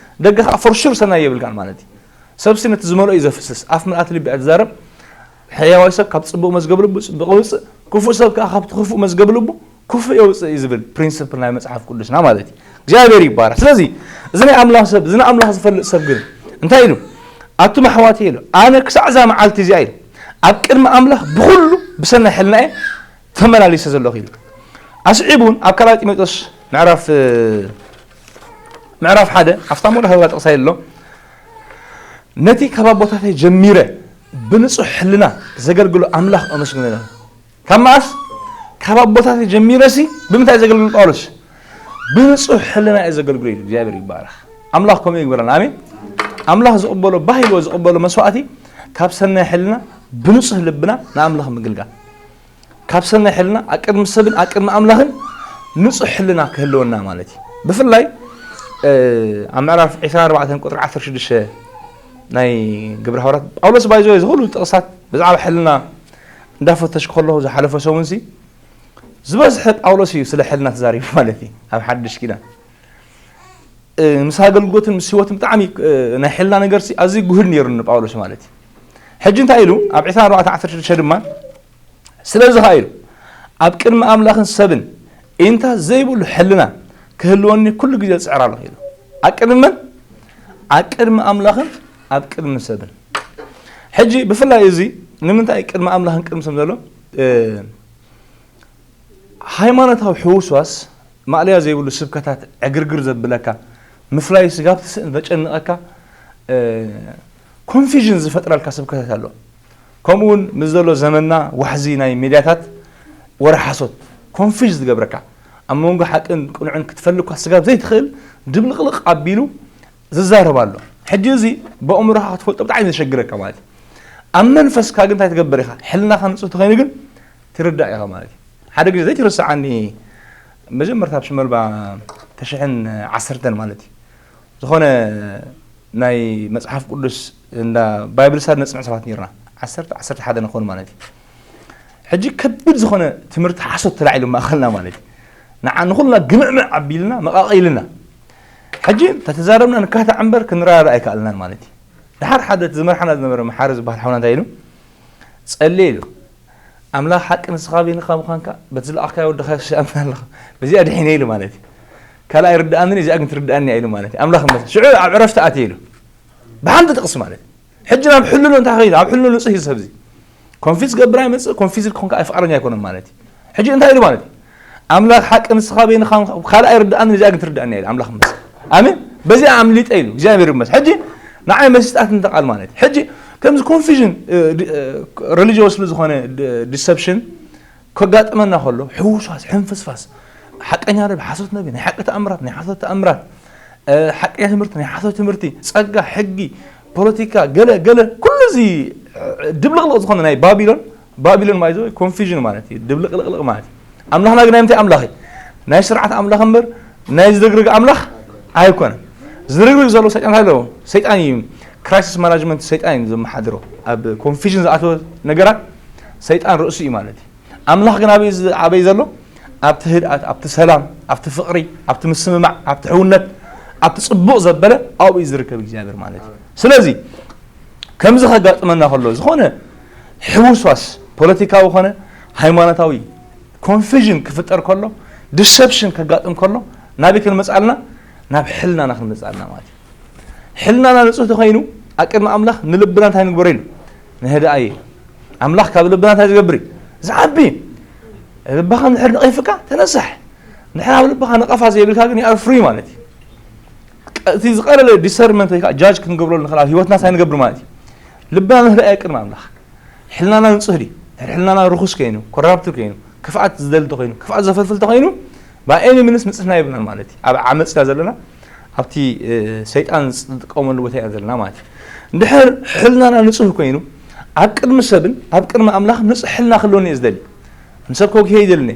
ደገኻ ፎር ሹር ሰናይ የብልካን ማለት እዩ። ሰብሲ ነቲ ዝመልኦ እዩ ዘፍስስ። ኣፍ ምልኣት ልቢ እያ ትዛረብ። ሕያዋይ ሰብ ካብ ጽቡቕ መዝገብ ልቡ ጽቡቕ ይውጽእ፣ ክፉእ ሰብ ከኣ ካብቲ ክፉእ መዝገብ ልቡ ክፉእ የውጽእ እዩ ዝብል ፕሪንስፕል ናይ መጽሓፍ ቅዱስና ማለት እዩ። እግዚኣብሔር ይባረክ። ስለዚ እዚ ናይ ኣምላኽ ሰብ፣ እዚ ንኣምላኽ ዝፈልጥ ሰብ ግን እንታይ ኢሉ? ኣቱም ኣሕዋት ኢሉ፣ ኣነ ክሳዕ እዛ መዓልቲ እዚኣ ኢሉ ኣብ ቅድሚ ኣምላኽ ብኹሉ ብሰናይ ሕልና እየ ተመላሊሰ ዘለኹ ኢሉ። ኣስዒቡ እውን ኣብ ካልኣይ ጢሞቴዎስ ምዕራፍ ምዕራፍ ሓደ ኣብታ ሞላ ህባ ጥቕሳ ኢሎ ነቲ ካብ ኣቦታተይ ጀሚረ ብንጹሕ ሕልና ዘገልግሎ ኣምላኽ ኣመስግነሉ። ካብ መዓስ? ካብ ኣቦታተይ ጀሚረሲ ብምንታይ ዘገልግል ጳውሎስ? ብንጹሕ ሕልና እየ ዘገልግሎ ኢሉ። እግዚኣብሔር ይባረኽ። ኣምላኽ ከምኡ ይግበረና። ኣሜን። ኣምላኽ ዝቕበሎ፣ ባህ ኢልዎ ዝቕበሎ መስዋእቲ ካብ ሰናይ ሕልና ብንጹህ ልብና ንኣምላኽ ምግልጋል። ካብ ሰናይ ሕልና ኣብ ቅድሚ ሰብን ኣብ ቅድሚ ኣምላኽን ንጹሕ ሕልና ክህልወና ማለት እዩ። ብፍላይ ኣብ ምዕራፍ ዕስራን ኣርባዕተን ቁጥሪ ዓሰርተ ሽዱሽተ ናይ ግብረ ሃዋርያት ጳውሎስ ባይዞ ዝኽሉ ጥቕሳት ብዛዕባ ሕልና እንዳፈተሽኩ ከለኹ ዝሓለፈ ሰሙንሲ ዝበዝሐ ጳውሎስ እዩ ስለ ሕልና ተዛሪቡ ማለት እዩ። ኣብ ሓድሽ ኪዳን ምስ ኣገልግሎትን ምስ ህይወትን ብጣዕሚ ናይ ሕልና ነገርሲ ኣዝዩ ጉህድ ነይሩ ንጳውሎስ ማለት እዩ። ሕጂ እንታይ ኢሉ ኣብ ዕስራን ኣርባዕተን ዓሰርተ ሽዱሽተ ድማ ስለዚ ኸኣ ኢሉ ኣብ ቅድሚ ኣምላኽን ሰብን ኢንታ ዘይብሉ ሕልና ክህልወኒ ኩሉ ግዜ ዝጽዕር ኣለኹ ኢሉ። ኣብ ቅድሚ መን? ኣብ ቅድሚ ኣምላኽን ኣብ ቅድሚ ሰብን። ሕጂ ብፍላይ እዚ ንምንታይ ቅድሚ ኣምላኽን ቅድሚ ሰብ ዘሎ ሃይማኖታዊ ሕውስዋስ ማእለያ ዘይብሉ ስብከታት ዕግርግር ዘብለካ ምፍላይ ስጋብ ትስእን ዘጨንቐካ ኮንፊዥን ዝፈጥረልካ ስብከታት ኣሎ። ከምኡ እውን ምስ ዘሎ ዘመንና ዋሕዚ ናይ ሚድያታት ወረ ሓሶት ኮንፊዝ ዝገብረካ ኣብ መንጎ ሓቅን ቅኑዕን ክትፈልኳ ስጋብ ዘይትኽእል ድብልቕልቕ ኣቢሉ ዝዛረብ ኣሎ። ሕጂ እዚ ብኣእምሮኻ ክትፈልጦ ብጣዕሚ ዘሸግረካ ማለት እዩ። ኣብ መንፈስካ ግን እንታይ ትገብር ኢኻ? ሕልናኻ ንጹህ ተኾይኑ ግን ትርዳእ ኢኻ ማለት እዩ። ሓደ ግዜ ዘይትርስዓኒ መጀመርታ ኣብ ሽመልባ ተሽሕን ዓሰርተን ማለት እዩ ዝኾነ ናይ መጽሓፍ ቅዱስ እንዳ ባይብል ሳድ ነጽንዕ ሰባት ነርና ዓሰርተ ዓሰርተ ሓደ ንኾኑ ማለት እዩ። ሕጂ ከቢድ ዝኾነ ትምህርቲ ሓሶት ተላዒሉ ማእኸልና ማለት እዩ። ንዓ ንኹልና ግምዕምዕ ኣቢልና መቃቂልና። ሕጂ ተተዛረብና ንካታዕ እምበር ክንረዳዳእ ኣይከኣልናን ማለት እዩ። ድሓር ሓደ ዝመርሓና ዝነበረ መሓሪ ዝበሃል ሓውና እንታይ ኢሉ ጸልየ ኢሉ ኣምላኽ ሓቂ ንስኻ በይንኻ ምዃንካ በቲ ዝለኣኽካዮ ወድኻ የሱስ ይኣምን ኣለኹ በዚኣ ድሒነ ኢሉ ማለት እዩ። ካልኣይ ርድኣንን እዚኣ ግን ትርድኣኒ ኢሉ ማለት እዩ። ኣምላኽ ይመስገን። ሽዑ ኣብ ዕረፍቲ ኣትየ ኢሉ ብሓንቲ ጥቕሲ ማለት እዩ። ሕጂ ናብ ሕልሉ እንታይ ከይዱ ኣብ ሕልሉ ንጹህ እዩ ሰብዚ ኮንፊዝ ገብር ኣይመጽእ ኮንፊዝ ክኾንካ ፍቃደኛ ኣይኮነን ማለት እዩ። ሕጂ እንታይ ኢሉ ማለት እዩ? ኣምላኽ ሓቂ ንስኻ በይንኻ ካልእ ኣይርድኣንን፣ እዚኣ ግን ትርድኣኒ እያ ኢሉ ኣምላኽ ይመስገን። ኣሜን። በዚኣ ኣምሊጠ ኢሉ እግዚኣብሔር ይመስገን። ሕጂ ንዓይ መሲጣትኒ እታ ቃል ማለት እዩ። ሕጂ ከምዚ ኮንፊዥን ሪሊጅስ ስለ ዝኾነ ዲሰፕሽን ከጋጥመና ከሎ ሕውስዋስ ሕንፍስፋስ ሓቀኛ ነቢ ሓሶት ነቢ ናይ ሓቂ ተኣምራት ናይ ሓሶት ተኣምራት ሓቀኛ ትምህርቲ ናይ ሓሶት ትምህርቲ ጸጋ ሕጊ ፖለቲካ ገለ ገለ ኩሉ እዚ ድብልቕልቕ ዝኾነ ናይ ባቢሎን ባቢሎን ማለት ኮንፊዥን ማለት እዩ ድብልቕልቕልቕ ማለት እዩ ኣምላኽና ግን ናይ ምንታይ ኣምላኽ እዩ ናይ ስርዓት ኣምላኽ እምበር ናይ ዝርግርግ ኣምላኽ ኣይኮነን ዝርግርግ ዘሎ ሰይጣን ኣለዎ ሰይጣን እዩ ክራይሲስ ማናጅመንት ሰይጣን እዩ ዘመሓድሮ ኣብ ኮንፊዥን ዝኣተወ ነገራት ሰይጣን ርእሱ እዩ ማለት እዩ ኣምላኽ ግን ኣበይ ኣበይ ዘሎ ኣብቲ ህድኣት ኣብቲ ሰላም ኣብቲ ፍቕሪ ኣብቲ ምስምማዕ ኣብቲ ሕውነት ኣብቲ ጽቡቕ ዘበለ ኣብኡ እዩ ዝርከብ እግዚኣብሔር ማለት እዩ ስለዚ ከምዚ ከጋጥመና ከሎ ዝኾነ ሕውስዋስ ፖለቲካዊ ኮነ ሃይማኖታዊ ኮንፊዥን ክፍጠር ከሎ ዲሰፕሽን ከጋጥም ከሎ ናበይ ክንመፅኣልና ናብ ሕልናና ክንመፅኣልና ማለት እዩ ሕልናና ንፁህ ተኮይኑ ኣብ ቅድሚ ኣምላኽ ንልብና እንታይ ንግበሮ ኢሉ ንህድኣየ ኣምላኽ ካብ ልብና እንታይ ዝገብር እዩ ዝዓቢ ልባኻ ንድሕር ነቒፍካ ተነሳሕ ንድሕር ኣብ ልባኻ ነቐፋ ዘይብልካ ግን ይኣር ፍሪ ማለት እዩ እቲ ዝቐለለ ዲሰርመንት ወይ ከዓ ጃጅ ክንገብረሉ ንኽእል ኣብ ህይወትና እንታይ ንገብር ማለት እዩ ልብና ንህድኣየ ቅድሚ ኣምላኽ ሕልናና ንፁህ ድዩ ድሕሪ ሕልናና ርኹስ ኮይኑ ኮራፕት ኮይኑ ክፍኣት ዝደሊ ተኮይኑ ክፍኣት ዘፈልፍል ተኮይኑ ብኣይ ኤኒ ሚንስ ንፅህና የብልናን ማለት እዩ ኣብ ዓመፅ ኢና ዘለና ኣብቲ ሰይጣን ዝጥቀመሉ ቦታ ኢና ዘለና ማለት እዩ እንድሕር ሕልናና ንፁህ ኮይኑ ኣብ ቅድሚ ሰብን ኣብ ቅድሚ ኣምላኽ ንፁህ ሕልና ክህልወኒ እየ ዝደሊ ንሰብ ከጉህየ ይደልኒ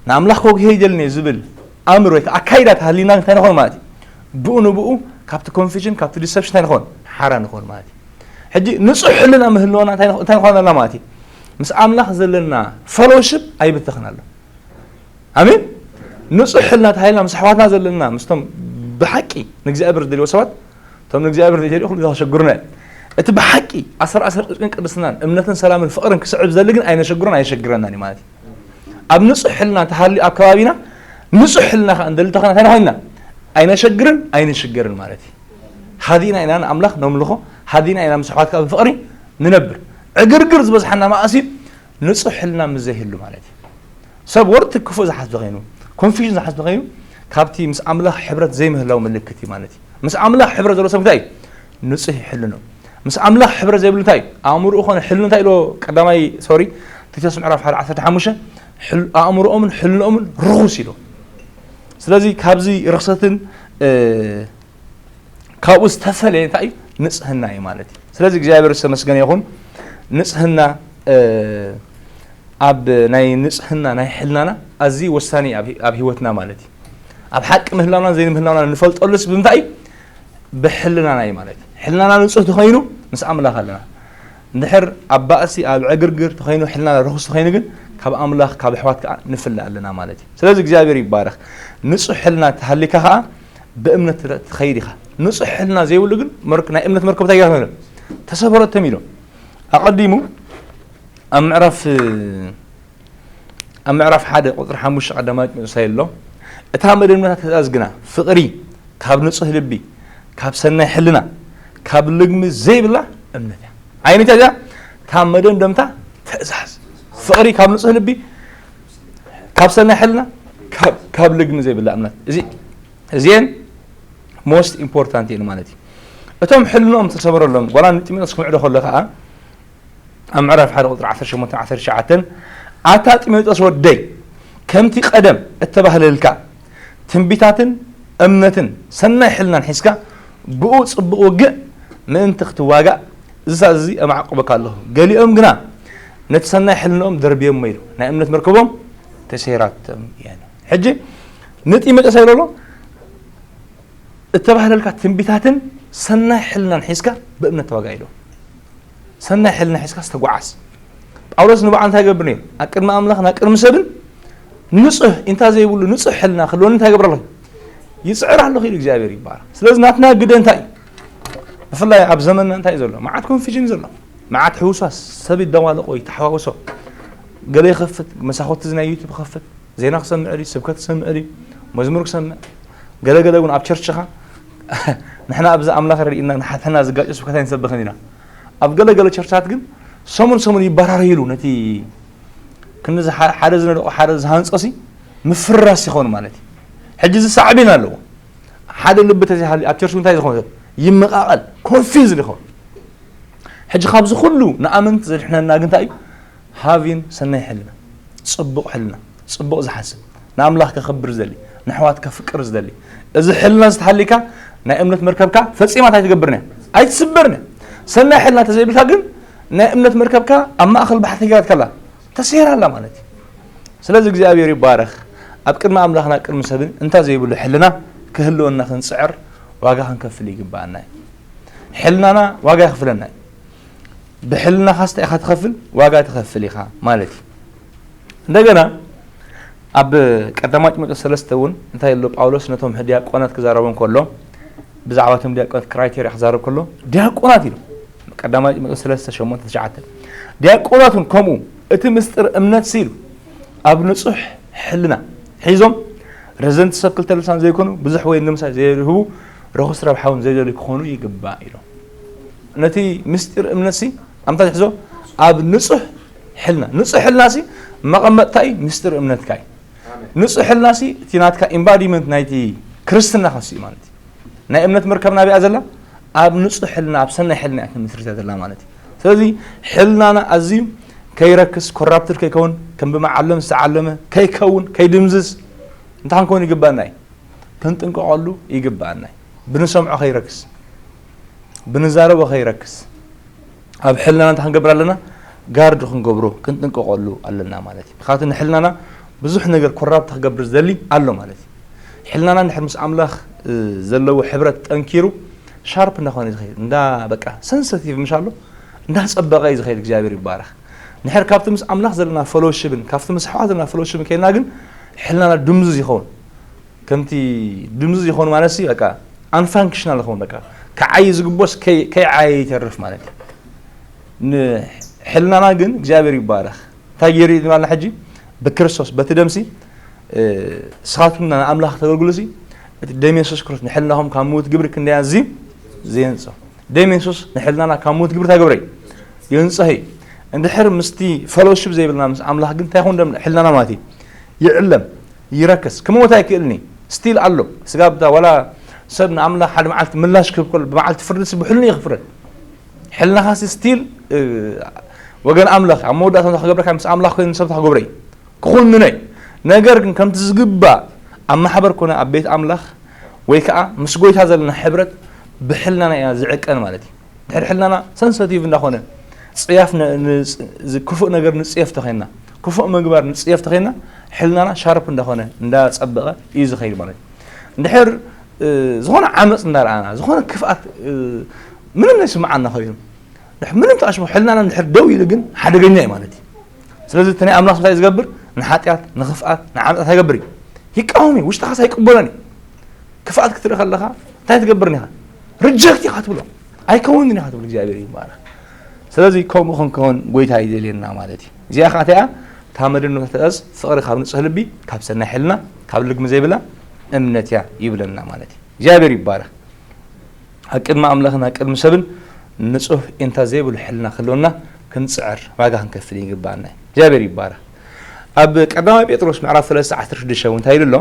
ንኣምላኽ ከጉህየ ይደልኒ ዝብል ኣምር ወይ ከዓ ኣካይዳ ተሃሊና እንታይ ንኾን ማለት እዩ ብኡ ንብኡ ካብቲ ኮንፊዥን ካብቲ ዲሰፕሽን እንታይ ንኾን ሓራ ንኾን ማለት እዩ ሕጂ ንፁሕ ሕልና ምህልወና እንታይ ንኾን ኣለና ማለት እዩ ምስ ኣምላኽ ዘለና ፈሎውሽፕ ኣይብተኽን ኣሎ ኣሜን ንፁሕ ሕልና ተሃሊና ምስ ኣሕዋትና ዘለና ምስቶም ብሓቂ ንእግዚኣብሔር ዝደልዎ ሰባት እቶም ንእግዚኣብሔር ዘይደልዩ ኩሉ ዘሸግሩና እዮም እቲ ብሓቂ ኣሰር ኣሰር ፅድቅን ቅድስናን እምነትን ሰላምን ፍቕርን ክስዕብ ዘሊ ግን ኣይነሸግሮን ኣየሸግረናን እዩ ማለት እዩ ኣብ ንፁሕ ሕልና ተሃልዩ ኣብ ከባቢና ንፁሕ ሕልና ከዓ እንደሊ ተኾና እንታይ ኮይንና ኣይነሸግርን ኣይንሽገርን ማለት እዩ ሃዲና ኢና ንኣምላኽ ነምልኾ ሃዲና ኢና ምስ ኣሕዋት ከዓ ብፍቕሪ ንነብር ዕግርግር ዝበዝሓና መኣስ እዩ ንፁሕ ሕልና ምስ ዘይህሉ ማለት እዩ ሰብ ወርቲ ክፉእ ዝሓስብ ተኸይኑ ኮንፊዥን ዝሓስብ ተኸይኑ ካብቲ ምስ ኣምላኽ ሕብረት ዘይምህላው ምልክት እዩ ማለት እዩ ምስ ኣምላኽ ሕብረት ዘሎ ሰብ እንታይ እዩ ንፁህ ይሕልኖ ምስ ኣምላኽ ሕብረት ዘይብሉ እንታይ እዩ ኣእምርኡ ኮነ ሕልኑ እንታይ ኢሎ ቀዳማይ ሶሪ ቲቶስ ምዕራፍ ሓደ ዓሰርተ ሓሙሽተ ኣእምርኦምን ሕልንኦምን ርኹስ ኢሎ ስለዚ ካብዚ ርኽሰትን ካብኡ ዝተፈለየ እንታይ እዩ ንፅህና እዩ ማለት እዩ ስለዚ እግዚኣብሔር ዝተመስገነ ይኹን ንፅህና ኣብ ናይ ንፅህና ናይ ሕልናና ኣዝዩ ወሳኒ ኣብ ህይወትና ማለት እዩ ኣብ ሓቂ ምህላውና ዘይምህላውና ንፈልጠሉስ ብምንታይ እዩ ብሕልናና እዩ ማለት እዩ ሕልናና ንፁህ ተኾይኑ ምስ ኣምላኽ ኣለና እንድሕር ኣብ ባእሲ ኣብ ዕግርግር ተኾይኑ ሕልና ርኹስ ተኾይኑ ግን ካብ ኣምላኽ ካብ ኣሕዋት ከዓ ንፍለ ኣለና ማለት እዩ ስለዚ እግዚኣብሔር ይባረኽ ንፁሕ ሕልና ተሃሊካ ከዓ ብእምነት ትኸይድ ኢኻ ንፁሕ ሕልና ዘይብሉ ግን ናይ እምነት መርከብ እንታይ ይረክበ ተሰበረቶም ኢሎም ኣቐዲሙ ኣብ ምዕራፍ ኣብ ምዕራፍ ሓደ ቁፅሪ ሓሙሽተ ቀዳማይ ጢሞቴዎስ ኣሎ እታ መደምደምታ ትእዛዝ ግና ፍቕሪ ካብ ንፁህ ልቢ ካብ ሰናይ ሕልና ካብ ልግሚ ዘይብላ እምነት እያ ዓይነት እያ እታ መደምደምታ ትእዛዝ ፍቕሪ ካብ ንፁህ ልቢ ካብ ሰናይ ሕልና ካብ ልግሚ ዘይብላ እምነት እዚ እዚአን most important እየን ማለት እዩ እቶም ሕልኖም ተሰበረሎም ጓላ ንጢሞቴዎስ ክምዕዶ ከሎ ከዓ ኣብ ምዕራፍ ሓደ ቁፅሪ ዓሰርተ ሸሞንተ ዓሰርተ ትሽዓተ ኣታ ጢሞቴዎስ ወደይ ከምቲ ቀደም እተባህለልካ ትንቢታትን እምነትን ሰናይ ሕልናን ሒዝካ ብኡ ፅቡቕ ውግእ ምእንቲ ክትዋጋእ እዚ ሰዓት እዚ ኣማዕቁበካ ኣለኹ ገሊኦም ግና ነቲ ሰናይ ሕልንኦም ደርብዮሞ ኢሉ ናይ እምነት መርከቦም ተሰይራቶም እያ ሕጂ ንጢሞቴዎስ ኣይለሎ እተባህለልካ ትንቢታትን ሰናይ ሕልናን ሒዝካ ብእምነት ተዋጋ ኢሉ ሰናይ ሕልና ሒዝካ ዝተጓዓዝ ጳውሎስ ንባዕሉ እንታይ ገብር ነይሩ ኣብ ቅድሚ ኣምላኽ ናብ ቅድሚ ሰብን ንፁህ እንታይ ዘይብሉ ንፁህ ሕልና ክህልወኒ እንታይ ገብር ኣለኹ ይፅዕር ኣለኹ ኢሉ እግዚኣብሔር ይባረክ ስለዚ ናትና ግደ እንታይ እዩ ብፍላይ ኣብ ዘመንና እንታይ እዩ ዘሎ መዓት ኮንፊዥን ዘሎ መዓት ሕውሳስ ሰብ ይደዋለቆ ይተሓዋውሶ ገለ ይኸፍት መሳኮቲ ናይ ዩቱብ ይኸፍት ዜና ክሰምዕ ድዩ ስብከት ክሰምዕ ድዩ መዝሙር ክሰምዕ ገለገለ እውን ኣብ ቸርችኻ ንሕና ኣብዚ ኣምላኽ ርኢና ንሓተና ዝጋጭ ስብከት ኣይንሰብኽን ኢና ኣብ ገለገለ ቸርቻት ግን ሰሙን ሰሙን ይበራረይሉ ነቲ ክንዲ ሓደ ዝነደቆ ሓደ ዝሃንፆ ሲ ምፍራስ ይኸውን ማለት እዩ። ሕጂ እዚ ሳዕቤን ኣለዎ። ሓደ ልቢ ተዘይሃልዩ ኣብ ቸርች እንታይ ዝኸውን ሰብ ይመቓቐል፣ ኮንፊውዝ ይኸውን። ሕጂ ካብዚ ኩሉ ንኣመንቲ ዘድሕነና ግን እንታይ እዩ? ሃቪን ሰናይ ሕልና፣ ጽቡቕ ሕልና፣ ጽቡቕ ዝሓስብ፣ ንኣምላኽ ከኽብር ዝደሊ፣ ንኣሕዋት ከፍቅር ዝደሊ። እዚ ሕልና ዝተሃሊካ ናይ እምነት መርከብካ ፈጺማ እንታይ ትገብርን እያ? ኣይትስበርን እያ። ሰናይ ሕልና ተዘይብልካ ግን ናይ እምነት መርከብካ ኣብ ማእከል ባሕሪ ተጋትካላ፣ ተሰይራላ ማለት እዩ። ስለዚ እግዚኣብሔር ይባረኽ። ኣብ ቅድሚ ኣምላኽና ቅድሚ ሰብን እንታ ዘይብሉ ሕልና ክህልወና ክንጽዕር ዋጋ ክንከፍል ይግባኣና እዩ። ሕልናና ዋጋ የኽፍለና እዩ። ብሕልናኻስ እንታይ ኢኻ ትኸፍል? ዋጋ ትኸፍል ኢኻ ማለት እዩ። እንደገና ኣብ ቀዳማይ ጢሞቴዎስ ሰለስተ እውን እንታይ ኣሎ ጳውሎስ ነቶም ዲያቆናት ክዛረቦም ከሎ፣ ብዛዕባ እቶም ዲያቆናት ክራይቴርያ ክዛረብ ከሎ ዲያቆናት ኢሉ። ቀዳማይ ጢሞቴዎስ ሰለስተ ሸሞንተ ትሽዓተ፣ ዲያቆናት እውን ከምኡ እቲ ምስጢር እምነት ኢሉ ኣብ ንጹሕ ሕልና ሒዞም፣ ረዘንቲ ሰብ ክልተ ልሳን ዘይኮኑ፣ ብዙሕ ወይን ንምሳይ ዘይህቡ፣ ርኹስ ረብሓ እውን ዘይደልዩ ክኾኑ ይግባእ ኢሎም። ነቲ ምስጢር እምነትሲ ኣምታ ትሕዞ ኣብ ንጹሕ ሕልና። ንጹሕ ሕልናሲ መቐመጥታ እዩ ምስጢር እምነትካ እዩ። ንጹሕ ሕልናሲ እቲ ናትካ ኢምባዲመንት ናይቲ ክርስትና ከሲ እዩ ማለት እዩ። ናይ እምነት መርከብ ናብኣ ዘላ ኣብ ንጹሕ ሕልና፣ ኣብ ሰናይ ሕልና እያ ተመስሪታ ዘላ ማለት እዩ። ስለዚ ሕልናና ኣዝዩ ከይረክስ፣ ኮራፕትድ ከይከውን፣ ከም ብመዓለም ዝተዓለመ ከይከውን፣ ከይድምዝዝ እንታይ ክንከውን ይግባና እዩ? ክንጥንቀቐሉ ይግባና እዩ። ብንሰምዖ ከይረክስ፣ ብንዛረቦ ከይረክስ፣ ኣብ ሕልናና እንታይ ክንገብር ኣለና? ጋርድ ክንገብሮ፣ ክንጥንቀቐሉ ኣለና ማለት እዩ። ምኽንያቱ ንሕልናና ብዙሕ ነገር ኮራፕት ክገብር ዝደሊ ኣሎ ማለት እዩ። ሕልናና እንድሕር ምስ ኣምላኽ፣ እ፣ ዘለዎ ሕብረት ጠንኪሩ፣ ሻርፕ እንዳኾነ እዩ ዝኸይድ። እንዳ፣ በቃ፣ ሰንሰቲቭ ምሽ ኣሎ፣ እንዳጸበቐ እዩ ዝኸይድ። እግዚኣብሔር ይባረኽ። ንድሕር ካብቲ ምስ ኣምላኽ ዘለና ፈሎሽብን ካብቲ ምስ ኣሕዋት ዘለና ፈሎሽብን ከይድና ግን ሕልናና ድምዙዝ ይኸውን። ከምቲ ድምዙዝ ይኸውን ማለትሲ በቃ ኣንፋንክሽናል ይኸውን። በቃ ክዓይ ዝግቦስ ከይ-፣ ከይዓየ ይተርፍ ማለት እዩ። ንሕልናና ግን እግዚኣብሔር ይባረኽ። እንታይ ገይሩ እዩ ትብላና ሕጂ? ብክርስቶስ በቲ ደምሲ፣ እ፣ ንስኻትኩም ንኣምላኽ ተገልግሉሲ እቲ ደም የሱስ ክርስቶስ ንሕልናኹም ካብ ምዉት ግብሪ ክንደይ ኣዝዩ ዘየንጽሆ። ደም የሱስ ንሕልናና ካብ ምዉት ግብሪ እንታይ ገብረ እዩ? የንጽሆ እዩ። እንድሕር ምስቲ ፈሎሺፕ ዘይብልና ምስ ኣምላኽ ግን እንታይ ይኹን ደም ሕልናና ማለት እዩ? ይዕለም፣ ይረክስ፣ ክመውት ኣይክእልን እዩ። ስቲል ኣሎ። ስጋ ብታ ዋላ ሰብ ንኣምላኽ ሓደ መዓልቲ ምላሽ ክህብ ከሎ ብመዓልቲ ፍርድሲ ብሕልኑ እዩ ክፍረድ። ሕልናኻሲ ስቲል፣ እ፣ ወገን ኣምላኽ ኣብ መወዳእታ እንታይ ክገብረካ ምስ ኣምላኽ ኮይኑ ንሰብ እንታይ ክገብረ እዩ? ክኹንኖ እዩ። ነገር ግን ከምቲ ዝግባእ ኣብ ማሕበር ኮነ ኣብ ቤት ኣምላኽ ወይ ከዓ ምስ ጎይታ ዘለና ሕብረት ብሕልናና እያ ዝዕቀን ማለት እዩ። ድሕሪ ሕልናና ሰንሰቲቭ እንዳኾነ ጽያፍ ን-፣ ን-፣ ዝ-፣ ክፉእ ነገር ንጽየፍ ተኸይና፣ ክፉእ ምግባር ንጽየፍ ተኸይና፣ ሕልናና ሻርፕ እንዳኾነ እንዳጸበቐ እዩ ዝኸይድ ማለት እዩ። እንድሕር፣ እ፣ ዝኾነ ዓመጽ እንዳረኣና፣ ዝኾነ ክፍኣት፣ እ፣ ምንም ዘይስምዓና ኮይኑ፣ ድሕ-፣ ምንም ተኣሽሞ ሕልናና እንድሕር ደው ኢሉ ግን ሓደገኛ እዩ ማለት እዩ። ስለዚ እቲ ናይ ኣምላኽ ስብታይ ዝገብር ንሓጢኣት፣ ንኽፍኣት፣ ንዓመጻት ኣይገብር እዩ። ይቃወም እዩ፣ ውሽጥኻስ ኣይቅበሎን እዩ። ክፍኣት ክትርኢ ከለኻ እንታይ ትገብርን ኢኻ? ሪጀክት ኢኻ ትብሎ። ኣይከውንን ኢኻ ትብል። እግዚኣብሔር ይባረኽ። ስለዚ ከምኡ ክንከውን ጎይታ ይደልየና ማለት እዩ። እዚኣ ኸዓ እንታይ እያ? እታ መደብ ትእዛዝ ፍቕሪ ካብ ንጹህ ልቢ፣ ካብ ሰናይ ሕልና፣ ካብ ልግሚ ዘይብላ እምነት እያ ይብለና ማለት እዩ። እግዚኣብሔር ይባረኽ። ኣብ ቅድሚ ኣምላኽን ኣብ ቅድሚ ሰብን ንጹህ ኢንታ ዘይብሉ ሕልና ክህልወና ክንጽዕር ዋጋ ክንከፍል ይግባኣና እዩ። እግዚኣብሔር ይባረኽ። ኣብ ቀዳማይ ጴጥሮስ ምዕራፍ ሰለስተ ዓሰርተ ሽዱሽተ እውን እንታይ ኢሉ ኣሎ?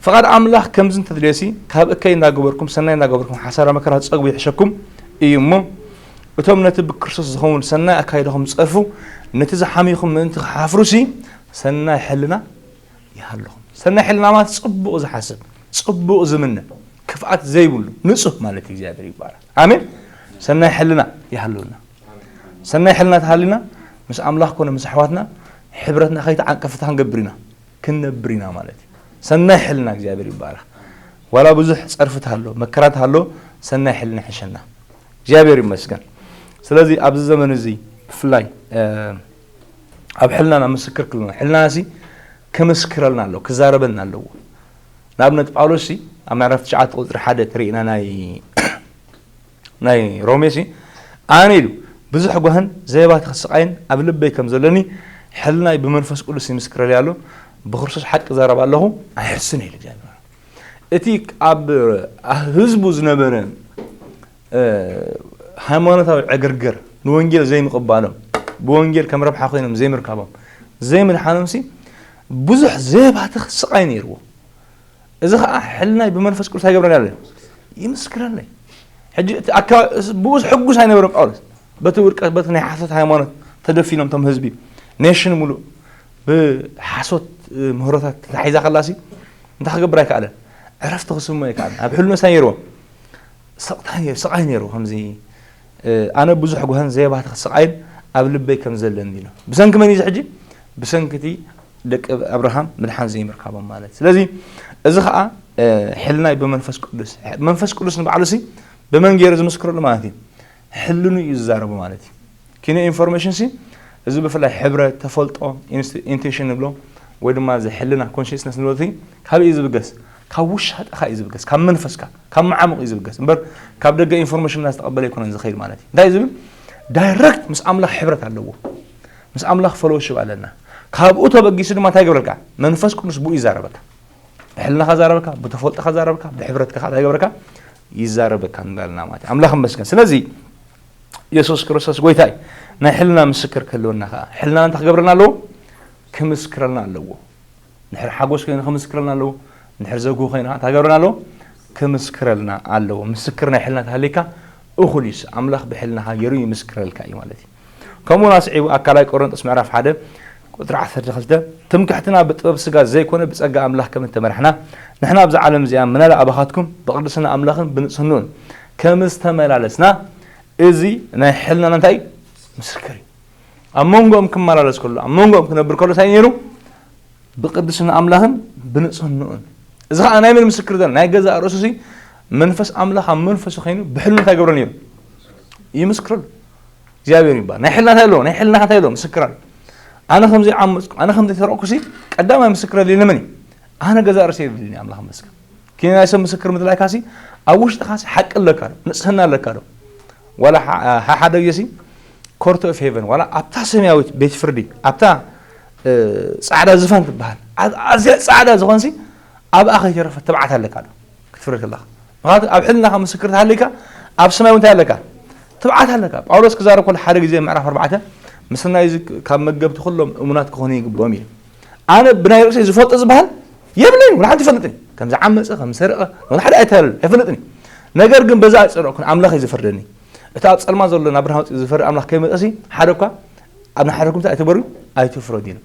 ፍቓድ ኣምላኽ ከምዚ እንተድልዮሲ፣ ካብ እከይ እናገበርኩም፣ ሰናይ እናገበርኩም፣ ሓሳረ መከራ ትጸግቡ ይሕሸኩም እዩ እሞ፣ እቶም ነቲ ብክርስቶስ ዝኸውን ሰናይ ኣካይዳኹም ዝጸርፉ፣ ነቲ ዝሓመይኹም ምእንቲ ክሓፍሩሲ፣ ሰናይ ሕልና ይሃልኹም። ሰናይ ሕልና ማለት ጽቡቕ ዝሓስብ፣ ጽቡቕ ዝምነ፣ ክፍኣት ዘይብሉ፣ ንጹህ ማለት እዩ። እግዚኣብሔር ይባረኽ። ኣሜን። ሰናይ ሕልና ይሃልወና። ሰናይ ሕልና ተሃሊና፣ ምስ ኣምላኽ ኮነ ምስ ኣሕዋትና ሕብረትና ከይተዓንቀፈ ክንገብር ኢና፣ ክንነብር ኢና ማለት እዩ። ሰናይ ሕልና እግዚኣብሔር ይባረኽ። ዋላ ብዙሕ ጸርፊ ተሃሎ፣ መከራ ተሃሎ፣ ሰናይ ሕልና ይሕሸና። እግዚኣብሔር ይመስገን። ስለዚ ኣብዚ ዘመን እዚ ብፍላይ፣ እ፣ ኣብ ሕልናና ምስክር ክህልወና፣ ሕልናናሲ ክምስክረልና ኣለዎ፣ ክዛረበልና ኣለዎ። ንኣብነት ጳውሎስሲ ኣብ ምዕራፍ ትሽዓተ ቁጽሪ ሓደ ተሪእና ናይ፣ ናይ ሮሜሲ ኣነ ኢሉ ብዙሕ ጓህን ዘየባትኸ ስቓይን ኣብ ልበይ ከም ዘለኒ ሕልናይ ብመንፈስ ቅዱስ ይምስክረለይ ኣሎ። ብክርስቶስ ሓቂ እዛረብ ኣለኹ፣ ኣይሕስን ኢሉ እግዚኣብሔር። እቲ ኣብ ህዝቡ ዝነበረ፣ እ፣ ሃይማኖታዊ ዕግርግር፣ ንወንጌል ዘይምቕባሎም፣ ብወንጌል ከም ረብሓ ኮይኖም ዘይምርካቦም፣ ዘይምድሓኖምሲ ብዙሕ ዘየባትኽ ስቓይ ነይርዎ። እዚ ኸዓ ሕልናይ ብመንፈስ ቅዱስ ኣይገብረን ኣሎ፣ ይምስክረለይ። ሕጂ እቲ ኣካ-፣ ብኡስ ሕጉስ ኣይነበረን ጳውሎስ። በቲ ውድቀት፣ በቲ ናይ ሓሶት ሃይማኖት ተደፊኖም፣ እቶም ህዝቢ፣ ኔሽን ሙሉእ ብሓሶት ምህሮታት ተታሒዛ ከላሲ እንታይ ክገብር ኣይከኣለን። ዕረፍቲ ክስሞ ኣይከኣለን። ኣብ ሕልኑ እንታይ ነይርዎ? ስቕታ-፣ ስቓይ ነይርዎ። ከምዚ፣ እ፣ ኣነ ብዙሕ ጓህን ዘየባትኽ ስቓይን ኣብ ልበይ ከም ዘለኒ ኢሉ። ብሰንኪ መን እዩ እዚ ሕጂ? ብሰንኪ እቲ ደቂ ኣብርሃም ምድሓን ዘይምርካቦም ማለት። ስለዚ እዚ ኸዓ፣ እ፣ ሕልናይ ብመንፈስ ቅዱስ፣ መንፈስ ቅዱስ ንባዕሉ ሲ ብመን ገይሩ ዝምስክረሉ ማለት እዩ? ሕልኑ እዩ ዝዛረቡ ማለት እዩ። ኪነ ኢንፎርሜሽን ሲ፣ እዚ ብፍላይ ሕብረት፣ ተፈልጦ፣ ኢንስ-፣ ኢንቱዊሽን ንብሎ፣ ወይ ድማ እዚ ሕልና፣ ኮንሽስነስ ንብሎ፣ እቲ ካበይ እዩ ዝብገስ? ካብ ውሻጠኻ እዩ ዝብገስ፣ ካብ መንፈስካ፣ ካብ መዓሙቕ እዩ ዝብገስ። እምበር ካብ ደገ ኢንፎርሜሽን እናዝተቐበለ ኣይኮነን ዝኸይድ ማለት እዩ። እንታይ እዩ ዝብል? ዳይረክት ምስ ኣምላኽ ሕብረት ኣለዎ። ምስ ኣምላኽ ፈሎውሽፕ ኣለና። ካብኡ ተበጊሱ ድማ እንታይ ይገብረልካ? መንፈስ ቅዱስ ብኡ ይዛረበካ። ብሕልናኻ ዛረበካ፣ ብተፈልጦኻ ዛረበካ፣ ብሕብረትካ እንታይ ይገብረካ? ይዛረበካ እንዳልና ማለት እዩ። ኣምላኽ ይመስገን። ስለዚ የሱስ ክርስቶስ ጎይታ እዩ። ናይ ሕልና ምስክር ክህልወና ከኣ፣ ሕልናና እንታይ ክገብረና ኣለዎ? ክምስክረልና ኣለዎ። ንድሕር ሓጎስ ኮይኑ ክምስክረልና ኣለዎ። ንድሕር ዘጉህ ኮይኑ ከኣ እንታይ ክገብረና ኣለዎ? ክምስክረልና ኣለዎ። ምስክር ናይ ሕልና ተሃሊካ እኹል እዩ። ኣምላኽ ብሕልናኻ ገይሩ ይምስክረልካ እዩ ማለት እዩ። ከምኡውን ኣስዒቡ ኣብ ካልኣይ ቆሮንጦስ ምዕራፍ ሓደ ቁጽሪ ዓሰርተ ክልተ፣ ትምክሕትና ብጥበብ ስጋ ዘይኮነ ብጸጋ ኣምላኽ ከም እተመራሕና፣ ንሕና ኣብዛ ዓለም እዚኣ ምናለ ኣባኻትኩም ብቅድስና ኣምላኽን ብንጽህንኡን ከም ዝተመላለስና፣ እዚ ናይ ሕልናና እንታይ እዩ? ምስክር እዩ። ኣብ መንጎኦም ክመላለስ ከሎ፣ ኣብ መንጎኦም ክነብር ከሎ እንታይ ነይሩ? ብቅድስና ኣምላኽን ብንጽህንኡን። እዚ ኸዓ ናይ መን ምስክር ዘለ? ናይ ገዛእ ርእሱ ሲ መንፈስ ኣምላኽ ኣብ መንፈሱ ኸይኑ ብሕልኑ እንታይ ገብረ ነይሩ? ይምስክረሉ። እግዚኣብሔር ይባል። ናይ ሕልና እንታይ ኣለዎ? ናይ ሕልና እንታይ ኣለዎ? ምስክር ኣሎ። ኣነ ከም ዘይዓመጽኩ፣ ኣነ ከም ዘይሰረቕኩ ሲ ቀዳማይ ምስክር ዘለ ንመን እዩ? ኣነ ገዛእ ርእሰይ የብልኒ፣ ኣምላኽ ይመስገን። ኪነ ናይ ሰብ ምስክር ምድላይካ ሲ ኣብ ውሽጥኻ ሲ ሓቂ ኣለካ ዶ? ንጽህና ኣለካ ዶ? ዋላ ሓ-፣ ሓ-፣ ሓደ ግዜ ሲ ኮርት ኦፍ ሄቨን፣ ዋላ ኣብታ ሰማያዊት ቤት ፍርዲ፣ ኣብታ፣ እ፣ ጻዕዳ ዝፋን ትበሃል፣ ኣ-፣ ኣዝያ ጻዕዳ ዝኾን ሲ ኣብኣ ከይተረፈ ትብዓት ኣለካ ዶ? ክትፍርድ ከለኻ። ምኽንያቱ ኣብ ሕልናኻ ምስክር ተሃሊካ ኣብ ሰማይ እውን እንታይ ኣለካ? ትብዓት ኣለካ። ጳውሎስ ክዛረብ ከሎ ሓደ ግዜ ምዕራፍ ኣርባዕተ፣ "ምስናይ እዚ ካብ መገብቲ ኩሎም እሙናት ክኾኑ ይግብኦም" እዩ። ኣነ ብናይ ርእሰይ ዝፈልጦ ዝበሃል የብለይን፣ ወላ ሓንቲ ይፈልጥን። ከም ዝዓመጸ፣ ከም ዝሰረቐ፣ ወላ ሓደ ኣይተባህለሉ፣ ኣይፈልጥን። ነገር ግን በዛ ኣይጸረቕኩን፣ ኣምላኽ እዩ ዝፈርደኒ። እቲ ኣብ ጸልማ ዘሎ ናብ ብርሃን ኣውጺኡ ዝፈርድ ኣምላኽ ከይመጸሲ፣ ሓደ እኳ ኣብ ንሓደኩም እንታይ ኣይትበሩ፣ ኣይትፍረዱ ኢሉ።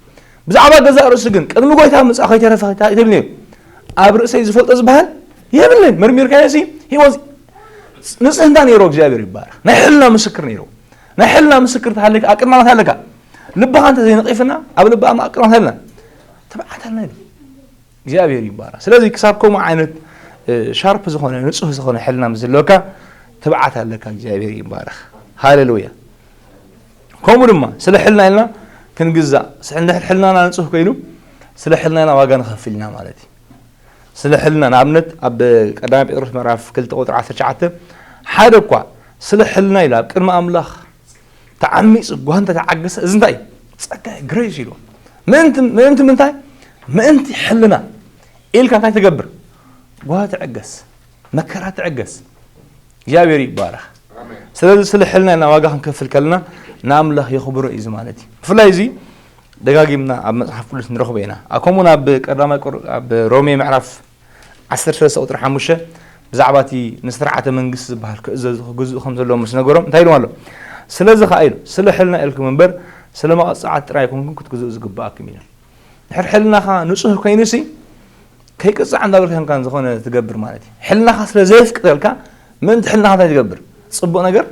ብዛዕባ ገዛእ ርእሱ ግን ቅድሚ ጎይታ ምጻእ ከይተረፈ እንታይ ትብል ነይሩ? ኣብ ርእሰይ ዝፈልጦ ዝበሃል የብለይን። መርሚርካዮ ሲ፣ he was፣ ንጽህና ነይሩ፣ እግዚኣብሔር ይባረኽ። ናይ ሕልና ምስክር ነይሩ። ናይ ሕልና ምስክር ተሃለካ፣ ኣብ ቅድሚ ኣምላኽ ኣለካ። ልብኻ እንተ ዘይነቒፍና፣ ኣብ ልቢ ኣምላኽ፣ ኣብ ቅድሚ ኣምላኽ ኣለና። ትብዓት ኣለና ኢሉ። እግዚኣብሔር ይባረኽ። ስለዚ ክሳብ ከምኡ ዓይነት፣ እ፣ ሻርፕ ዝኾነ፣ ንጹህ ዝኾነ ሕልና ምስ ዘለካ፣ ትብዓት ኣለካ። እግዚኣብሔር ይባረኽ። ሃሌሉያ። ከምኡ ድማ ስለ ሕልና ኢልና ክንግዛእ፣ ስለ ሕልናና ንጹህ ኮይኑ ስለ ሕልና ኢልና ዋጋ ንኸፍል ኢና ማለት እዩ። ስለ ሕልና፣ ንኣብነት ኣብ ቀዳማይ ጴጥሮስ ምዕራፍ ክልተ ቁጽሪ ዓሰርተ ትሽዓተ፣ ሓደ እኳ ስለ ሕልና ኢሉ ኣብ ቅድሚ ኣምላኽ ተዓሚጹ፣ ጓንታ ተዓገሰ፣ እዚ እንታይ እዩ? ጸጋ እዩ፣ ግሬስ ኢሉ። ምእንቲ፣ ምእንቲ ምንታይ? ምእንቲ ሕልና ኢልካ እንታይ ትገብር? ጓ ትዕገስ፣ መከራ ትዕገስ። እግዚኣብሔር ይባረኽ። ኣሜን። ስለዚ ስለ ሕልና ኢልና ዋጋ ክንከፍል ከለና ንኣምላኽ የኽብሮ እዩ እዚ ማለት እዩ። ብፍላይ እዚ ደጋጊምና ኣብ መጽሓፍ ቅዱስ ንረኽቦ ኢና። ኣብ ከምኡውን ኣብ ቀዳማይ ቆር-፣ ኣብ ሮሜ ምዕራፍ ዓሰርተ ሰለስተ ቁጽሪ ሓሙሽተ ብዛዕባ እቲ ንስርዓተ መንግስቲ ዝበሃል ክእዘዙ ክግዝኡ ከም ዘለዎም ምስ ነገሮም እንታይ ኢልዎም ኣሎ? ስለዚ ኸኣ ኢሉ፣ ስለ ሕልና ኢልኩም እምበር ስለ መቐጻዕቲ ጥራይ ኣይኮንኩም ክትግዝኡ ዝግብኣኩም ኢሉ። ድሕር ሕልናኻ ንጹህ ኮይኑሲ ከይቅጻዕ እንዳበልካ ከምካን ዝኾነ ትገብር ማለት እዩ። ሕልናኻ ስለ ዘየፍቅደልካ ምእንቲ ሕልናኻ እንታይ ትገብር? ጽቡቕ ነገር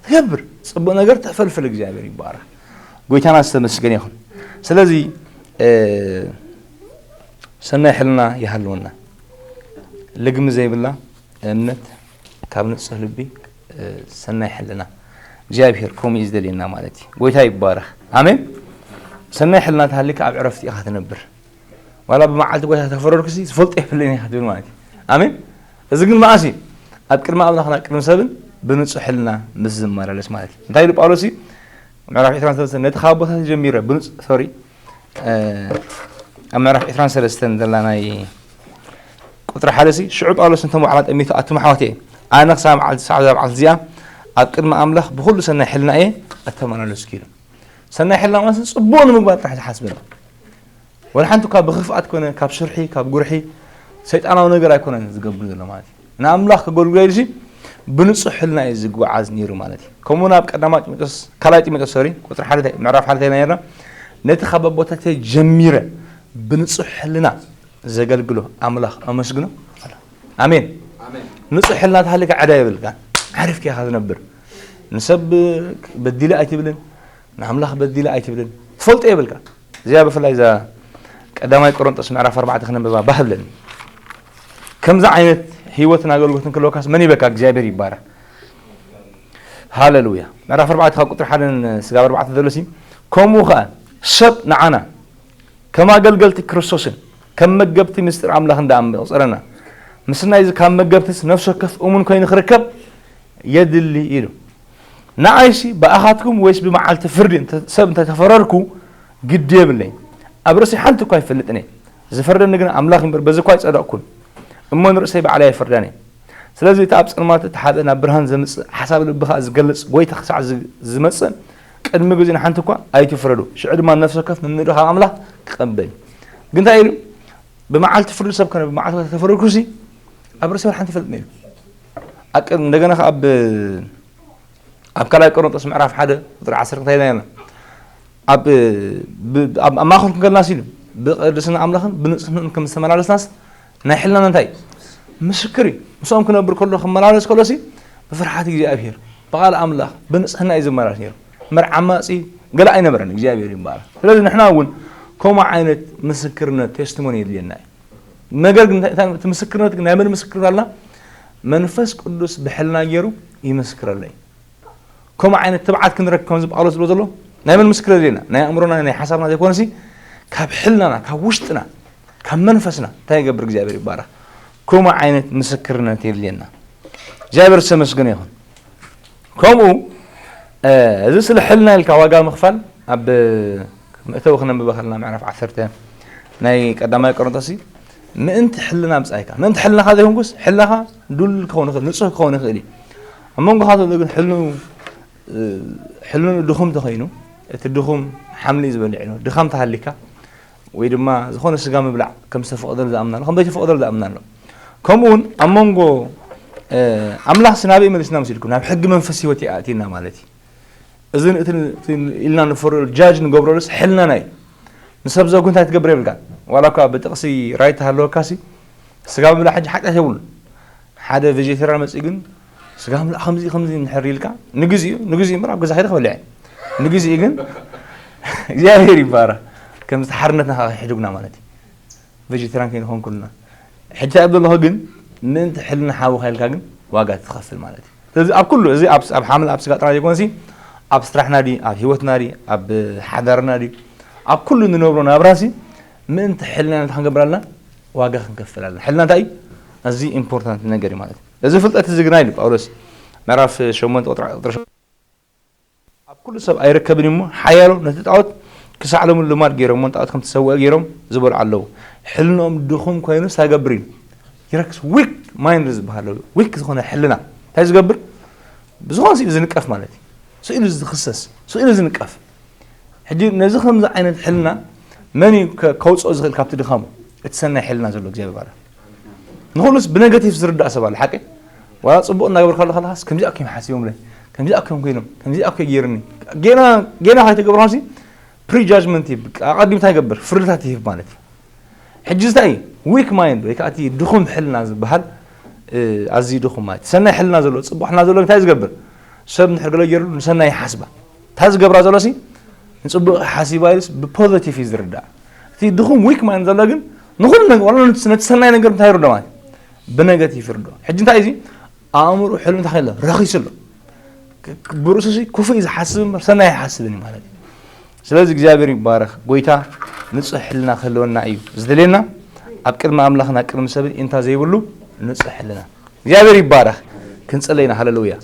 ትገብር። ጽቡቕ ነገር ተፈልፍል። እግዚኣብሔር ይባረኽ። ጎይታና ዝተመስገነ ይኹን። ስለዚ፣ እ፣ ሰናይ ሕልና ይሃልወና። ልግሚ ዘይብላ እምነት ካብ ንጹህ ልቢ፣ እ፣ ሰናይ ሕልና። እግዚኣብሔር ከምኡ እዩ ዝደልየና ማለት እዩ። ጎይታ ይባረኽ። ኣሜን። ሰናይ ሕልና ተሃሊካ ኣብ ዕረፍቲ ኢኻ ትነብር። ዋላ ብመዓልቲ ጎይታ ተፈረድኩሲ ዝፈልጦ የብለይን ኢኻ ትብል ማለት እዩ። ኣሜን። እዚ ግን መዓስ እዩ? ኣብ ቅድሚ ኣምላኽን ኣብ ቅድሚ ሰብን ብንጹህ ሕልና ምስ ዝመላለስ ማለት እዩ። እንታይ ኢሉ ጳውሎስ እዩ? ምዕራፍ ዕስራን ሰለስተን፣ ነቲ ካብ ኣቦታተይ ጀሚረ ብንጹ-፣ ሶሪ፣ እ፣ ኣብ ምዕራፍ ዕስራን ሰለስተን ዘላ ናይ ቁጽሪ ሓደ ሲ፣ ሽዑ ጳውሎስ ነቶም ኣሕዋት ጠሚቱ፣ ኣቱም ኣሕዋት እየ፣ ኣነ ክሳብ መዓልቲ፣ ክሳብ እዛ መዓልቲ እዚኣ ኣብ ቅድሚ ኣምላኽ ብኹሉ ሰናይ ሕልና እየ እተመላለስኩ ኢሉ። ሰናይ ሕልና ማለት ጽቡቕ ንምግባር ጥራሕ ዝሓስብ። ወላ ሓንቲ እኳ ብኽፍኣት ኮነ፣ ካብ ሽርሒ፣ ካብ ጉርሒ፣ ሰይጣናዊ ነገር ኣይኮነን ዝገብር ዘሎ ማለት እዩ። ንኣምላኽ ከገልግሎ ኢሉሲ ብንጹሕ ሕልና እዩ ዝጓዓዝ ነይሩ ማለት እዩ። ከምኡ ናብ ቀዳማይ ጢሞቴዎስ፣ ካልኣይ ጢሞቴዎስ፣ ሶሪ፣ ቁጽሪ ሓደ እንታይ፣ ምዕራፍ ሓደ እንታይ ነርና? "ነቲ ካብ ኣቦታተይ ጀሚረ ብንጹሕ ሕልና ዘገልግሎ ኣምላኽ ኣመስግኖ ኣለ።" ኣሜን። ኣሜን። ንጹሕ ሕልና ተሃሊካ ዕዳ የብልካን። ዓሪፍካ ኢኻ ዝነብር። ንሰብ በዲለ ኣይትብልን፣ ንኣምላኽ በዲለ ኣይትብልን። ትፈልጦ የብልካ። እዚኣ ብፍላይ እዛ ቀዳማይ ቆሮንጦስ ምዕራፍ ኣርባዕተ ክነንብባ ባህ ብለኒ። ከምዚ ዓይነት ህይወትን ኣገልግሎትን ክህልወካስ መን ይበካ? እግዚኣብሔር ይባረክ። ሃሌሉያ። ምዕራፍ ኣርባዕተ ካብ ቁጥሪ ሓደ ስጋብ ኣርባዕተ ዘሎ ሲ፣ "ከምኡ ኸኣ ሰብ ንዓና ከም ኣገልገልቲ ክርስቶስን ከም መገብቲ ምስጢር ኣምላኽን ደኣ ምቑጸረና፣ ምስናይ እዚ ካብ መገብትስ ነፍሲ ወከፍ እሙን ኮይኑ ክርከብ የድሊ" ኢሉ። "ንዓይሲ ብኣኻትኩም ወይስ ብመዓልቲ ፍርዲ እንተ-፣ ሰብ እንተተፈረድኩ ግዲ የብለይ። ኣብ ርእሰይ ሓንቲ እኳ ኣይፈልጥን እየ። ዝፈርደኒ ግን ኣምላኽ እምበር፣ በዚ እኳ ኣይጸደቕኩን። እሞ ንርእሰይ ባዕለይ ኣይፈርዳን እየ። ስለዚ እቲ ኣብ ጸልማት እተሓብአ ናብ ብርሃን ዘምጽእ፣ ሓሳብ ልቢ ኸኣ ዝገልጽ ጐይታ ክሳዕ ዝ-፣ ዝመጽእ ቅድሚ ግዜ ንሓንቲ እኳ ኣይትፍረዱ። ሽዑ ድማ ነፍሲ ወከፍ መምንኡ ካብ ኣምላኽ ክቐበል እዩ።" ግን እንታይ ኢሉ? "ብመዓልቲ ፍርዲ ሰብ ኮነ ብመዓልቲ ተፈረድኩሲ ኣብ ርእሰይ ሓንቲ ይፈልጥን እየ" ኢሉ። ኣቀ-፣ እንደገና ከኣ ኣብ፣ ኣብ ካልኣይ ቆሮንጦስ ምዕራፍ ሓደ ቁጽሪ ዓሰርተ እንታይ ኢልና? ኣብ፣ ብ-፣ ኣብ፣ ኣብ ማእከልኩም ከለና ሲሉ ብቅድስና ኣምላኽን ብንጽህናን ከም ዝተመላለስናስ ናይ ሕልናና እንታይ? ምስክር እዩ። ምስኦም ክነብር ከሎ ክመላለስ ከሎሲ ብፍርሓት እግዚኣብሔር፣ ብቓል ኣምላኽ፣ ብንጽህና እዩ ዝመላለስ ነይሩ። እምበር ዓማጺ ገለ ኣይነበረን። እግዚኣብሔር ይባረክ። ስለዚ ንሕና እውን ከምኡ ዓይነት ምስክርነት፣ ቴስቲሞኒ የድልየና እዩ። ነገር ግን እንታይ፣ እንታይ፣ እቲ ምስክርነት ግን ናይ መን ምስክርነት ኣልና? መንፈስ ቅዱስ ብሕልና ገይሩ ይምስክረለይ። ከምኡ ዓይነት ትብዓት ክንረክብ ከምዚ ጳውሎስ ዝብሎ ዘሎ ናይ መን ምስክር የድልየና? ናይ ኣእምሮና ናይ ሓሳብና ዘይኮነሲ ካብ ሕልናና፣ ካብ ውሽጥና፣ ካብ መንፈስና እንታይ ይገብር? እግዚኣብሔር ይባረክ። ከምኡ ዓይነት ምስክርነት የድልየና። እግዚኣብሔር ዝተመስገነ ይኹን። ከምኡ፣ እ፣ እዚ ስለ ሕልና ኢልካ ዋጋ ምኽፋል ኣብ መእተዊ ክነንብበ ከለና ምዕራፍ ዓሰርተ ናይ ቀዳማይ ቆሮንቶስ ምእንቲ ሕልና ምጻኢካ፣ ምእንቲ ሕልናኻ ዘይኮንኩስ ሕልናኻ ድሉል ክኸውን ይኽእል፣ ንጹህ ክኸውን ይኽእል እዩ። ኣብ መንጎኻ ዘሎ ግን ሕልኑ፣ እ፣ ሕልኑ ድኹም ተኾይኑ፣ እቲ ድኹም ሓምሊ እዩ ዝበልዕ ኢሉ። ድኻም ተሃሊካ፣ ወይ ድማ ዝኾነ ስጋ ምብላዕ ከም ዝተፈቐደሉ ዝኣምን ኣሎ፣ ከም ዘይተፈቐደሉ ዝኣምን ኣሎ። ከምኡ እውን ኣብ መንጎ፣ እ፣ ኣምላኽሲ ናበይ መሊስና መሲልኩም? ናብ ሕጊ መንፈስ ህይወት ይኣቲና ማለት እዩ። እዝን እትን፣ እትን ኢልና ንፈርደሉ፣ ጃጅ ንገብረሉስ ሕልናና እዩ። ንሰብ ዘጉ እንታይ ትገብር የብልካን። ዋላ እኳ ብጥቕሲ ራይት ተሃለወካሲ፣ ስጋ ምብላዕ ሕጂ ሓጢኣት የብሉን። ሓደ ቬጀቴርያን መጺኡ ግን ስጋ ምብላዕ ከምዚ፣ ከምዚ እንድሕር ኢልካ፣ ንግዚኡ፣ ንግዚኡ እምበር ኣብ ገዛ ከይደ ክበልዕ እየ። ንግዚኡ ግን እግዚኣብሔር ይባረክ። ከምዚ ሓርነትና ከኣ ይሕድጉና ማለት እዩ። ቬጀቴርያን ከይንኾን ኩልና። ሕጂ ኣብ ዘለኹ ግን ምእንቲ ሕልና ሓውኻ ኢልካ ግን ዋጋ ትኸፍል ማለት እዩ። ስለዚ ኣብ ኩሉ፣ እዚ ኣብ፣ ኣብ ሓምል ኣብ ስጋ ጥራይ ዘይኮነሲ፣ ኣብ ስራሕና ድዩ፣ ኣብ ህይወትና ድዩ፣ ኣብ ሓዳርና ድዩ፣ ኣብ ኩሉ እንነብሮ ናብራሲ ምእንቲ ሕልና እንታይ ክንገብር ኣለና? ዋጋ ክንከፍል ኣለና። ሕልና እንታይ እዩ? ኣዝዩ ኢምፖርታንት ነገር እዩ ማለት እዩ። እዚ ፍልጠት እዚ ግና ኢሉ ጳውሎስ ምዕራፍ ሸሞንተ ቁጥሪ፣ ቁጥሪ ሸ-፣ ኣብ ኩሉ ሰብ ኣይርከብን እዩ እሞ፣ ሓያሎ ነቲ ጣዖት ክሳዕ ሎሚ ልማድ ገይሮም፣ ጣዖት ከም ተሰውአ ገይሮም ዝበሉ ኣለዉ። ሕልንኦም ድኹም ኮይኑ እንታይ ገብር እዩ? ይረክስ። ዊክ ማይንድ ዝበሃል ኣሎ። ዊክ ዝኾነ ሕልና እንታይ ዝገብር? ብዝኾነ ስኢሉ ዝንቀፍ ማለት እዩ። ስኢሉ ዝኽሰስ፣ ስኢሉ ዝንቀፍ። ሕጂ ነዚ ከምዚ ዓይነት ሕልና መን እዩ ከ-፣ ከውፅኦ ዝኽእል ካብቲ ድኻሙ? እቲ ሰናይ ሕልና ዘሎ እግዚኣብሔር ባርያ። ንኹሉስ ብነገቲቭ ዝርዳእ ሰብ ኣሎ፣ ሓቂ? ዋላ ጽቡቕ እናገበርካ ከለኻስ፣ "ከምዚኣ እኮ እዮም ሓሲቦምለይ፣ ከምዚኣ እኮ እዮም ኮይኖም፣ ከምዚኣ እኮ እዩ ገይሩኒ." ጌና፣ ጌና ከይተገብርካሲ ፕሪጃጅመንት ይህብ፣ ኣቐዲምታ ይገብር፣ ፍርድታት ይህብ ማለት እዩ። ሕጂ እንታይ እዩ? ዊክ ማይንድ ወይ ከዓ እቲ ድኹም ሕልና ዝበሃል፣ እ፣ ኣዝዩ ድኹም ማለት እዩ። ሰናይ ሕልና ዘሎ፣ ጽቡቕ ሕልና ዘሎ እንታይ ዝገብር? ሰብ እንድሕር ገለ ገይሩ ንሰናይ ይሓስባ። እንታይ ዝገብራ ዘሎሲ ንጽቡቕ ሓሲባ ኢሉስ ብፖዘቲቭ እዩ ዝርዳእ። እቲ ድኹም ዊክ ማይንድ ዘሎ ግን ንኹሉ ነገር፣ ዋላ ነቲ፣ ነቲ ሰናይ ነገር እንታይ ይርዶ ማለት እዩ? ብነገቲቭ ይርዶ። ሕጂ እንታይ እዩ እዚ? ኣእምሮ ሕልም እንታይ ከሎ ረኺሱ ኣሎ። ክ-፣ ክ-፣ ብርእሱሲ ክፉእ እዩ ዝሓስብ እምበር ሰናይ ኣይሓስብን እዩ ማለት እዩ። ስለዚ እግዚኣብሔር ይባረኽ። ጎይታ ንጹህ ሕልና ክህልወና እዩ ዝደልየና። ኣብ ቅድሚ ኣምላኽን ኣብ ቅድሚ ሰብን ኢንታ ዘይብሉ ንጹህ ሕልና። እግዚኣብሔር ይባረኽ። ክንጽለይና። ሃሌሉያ።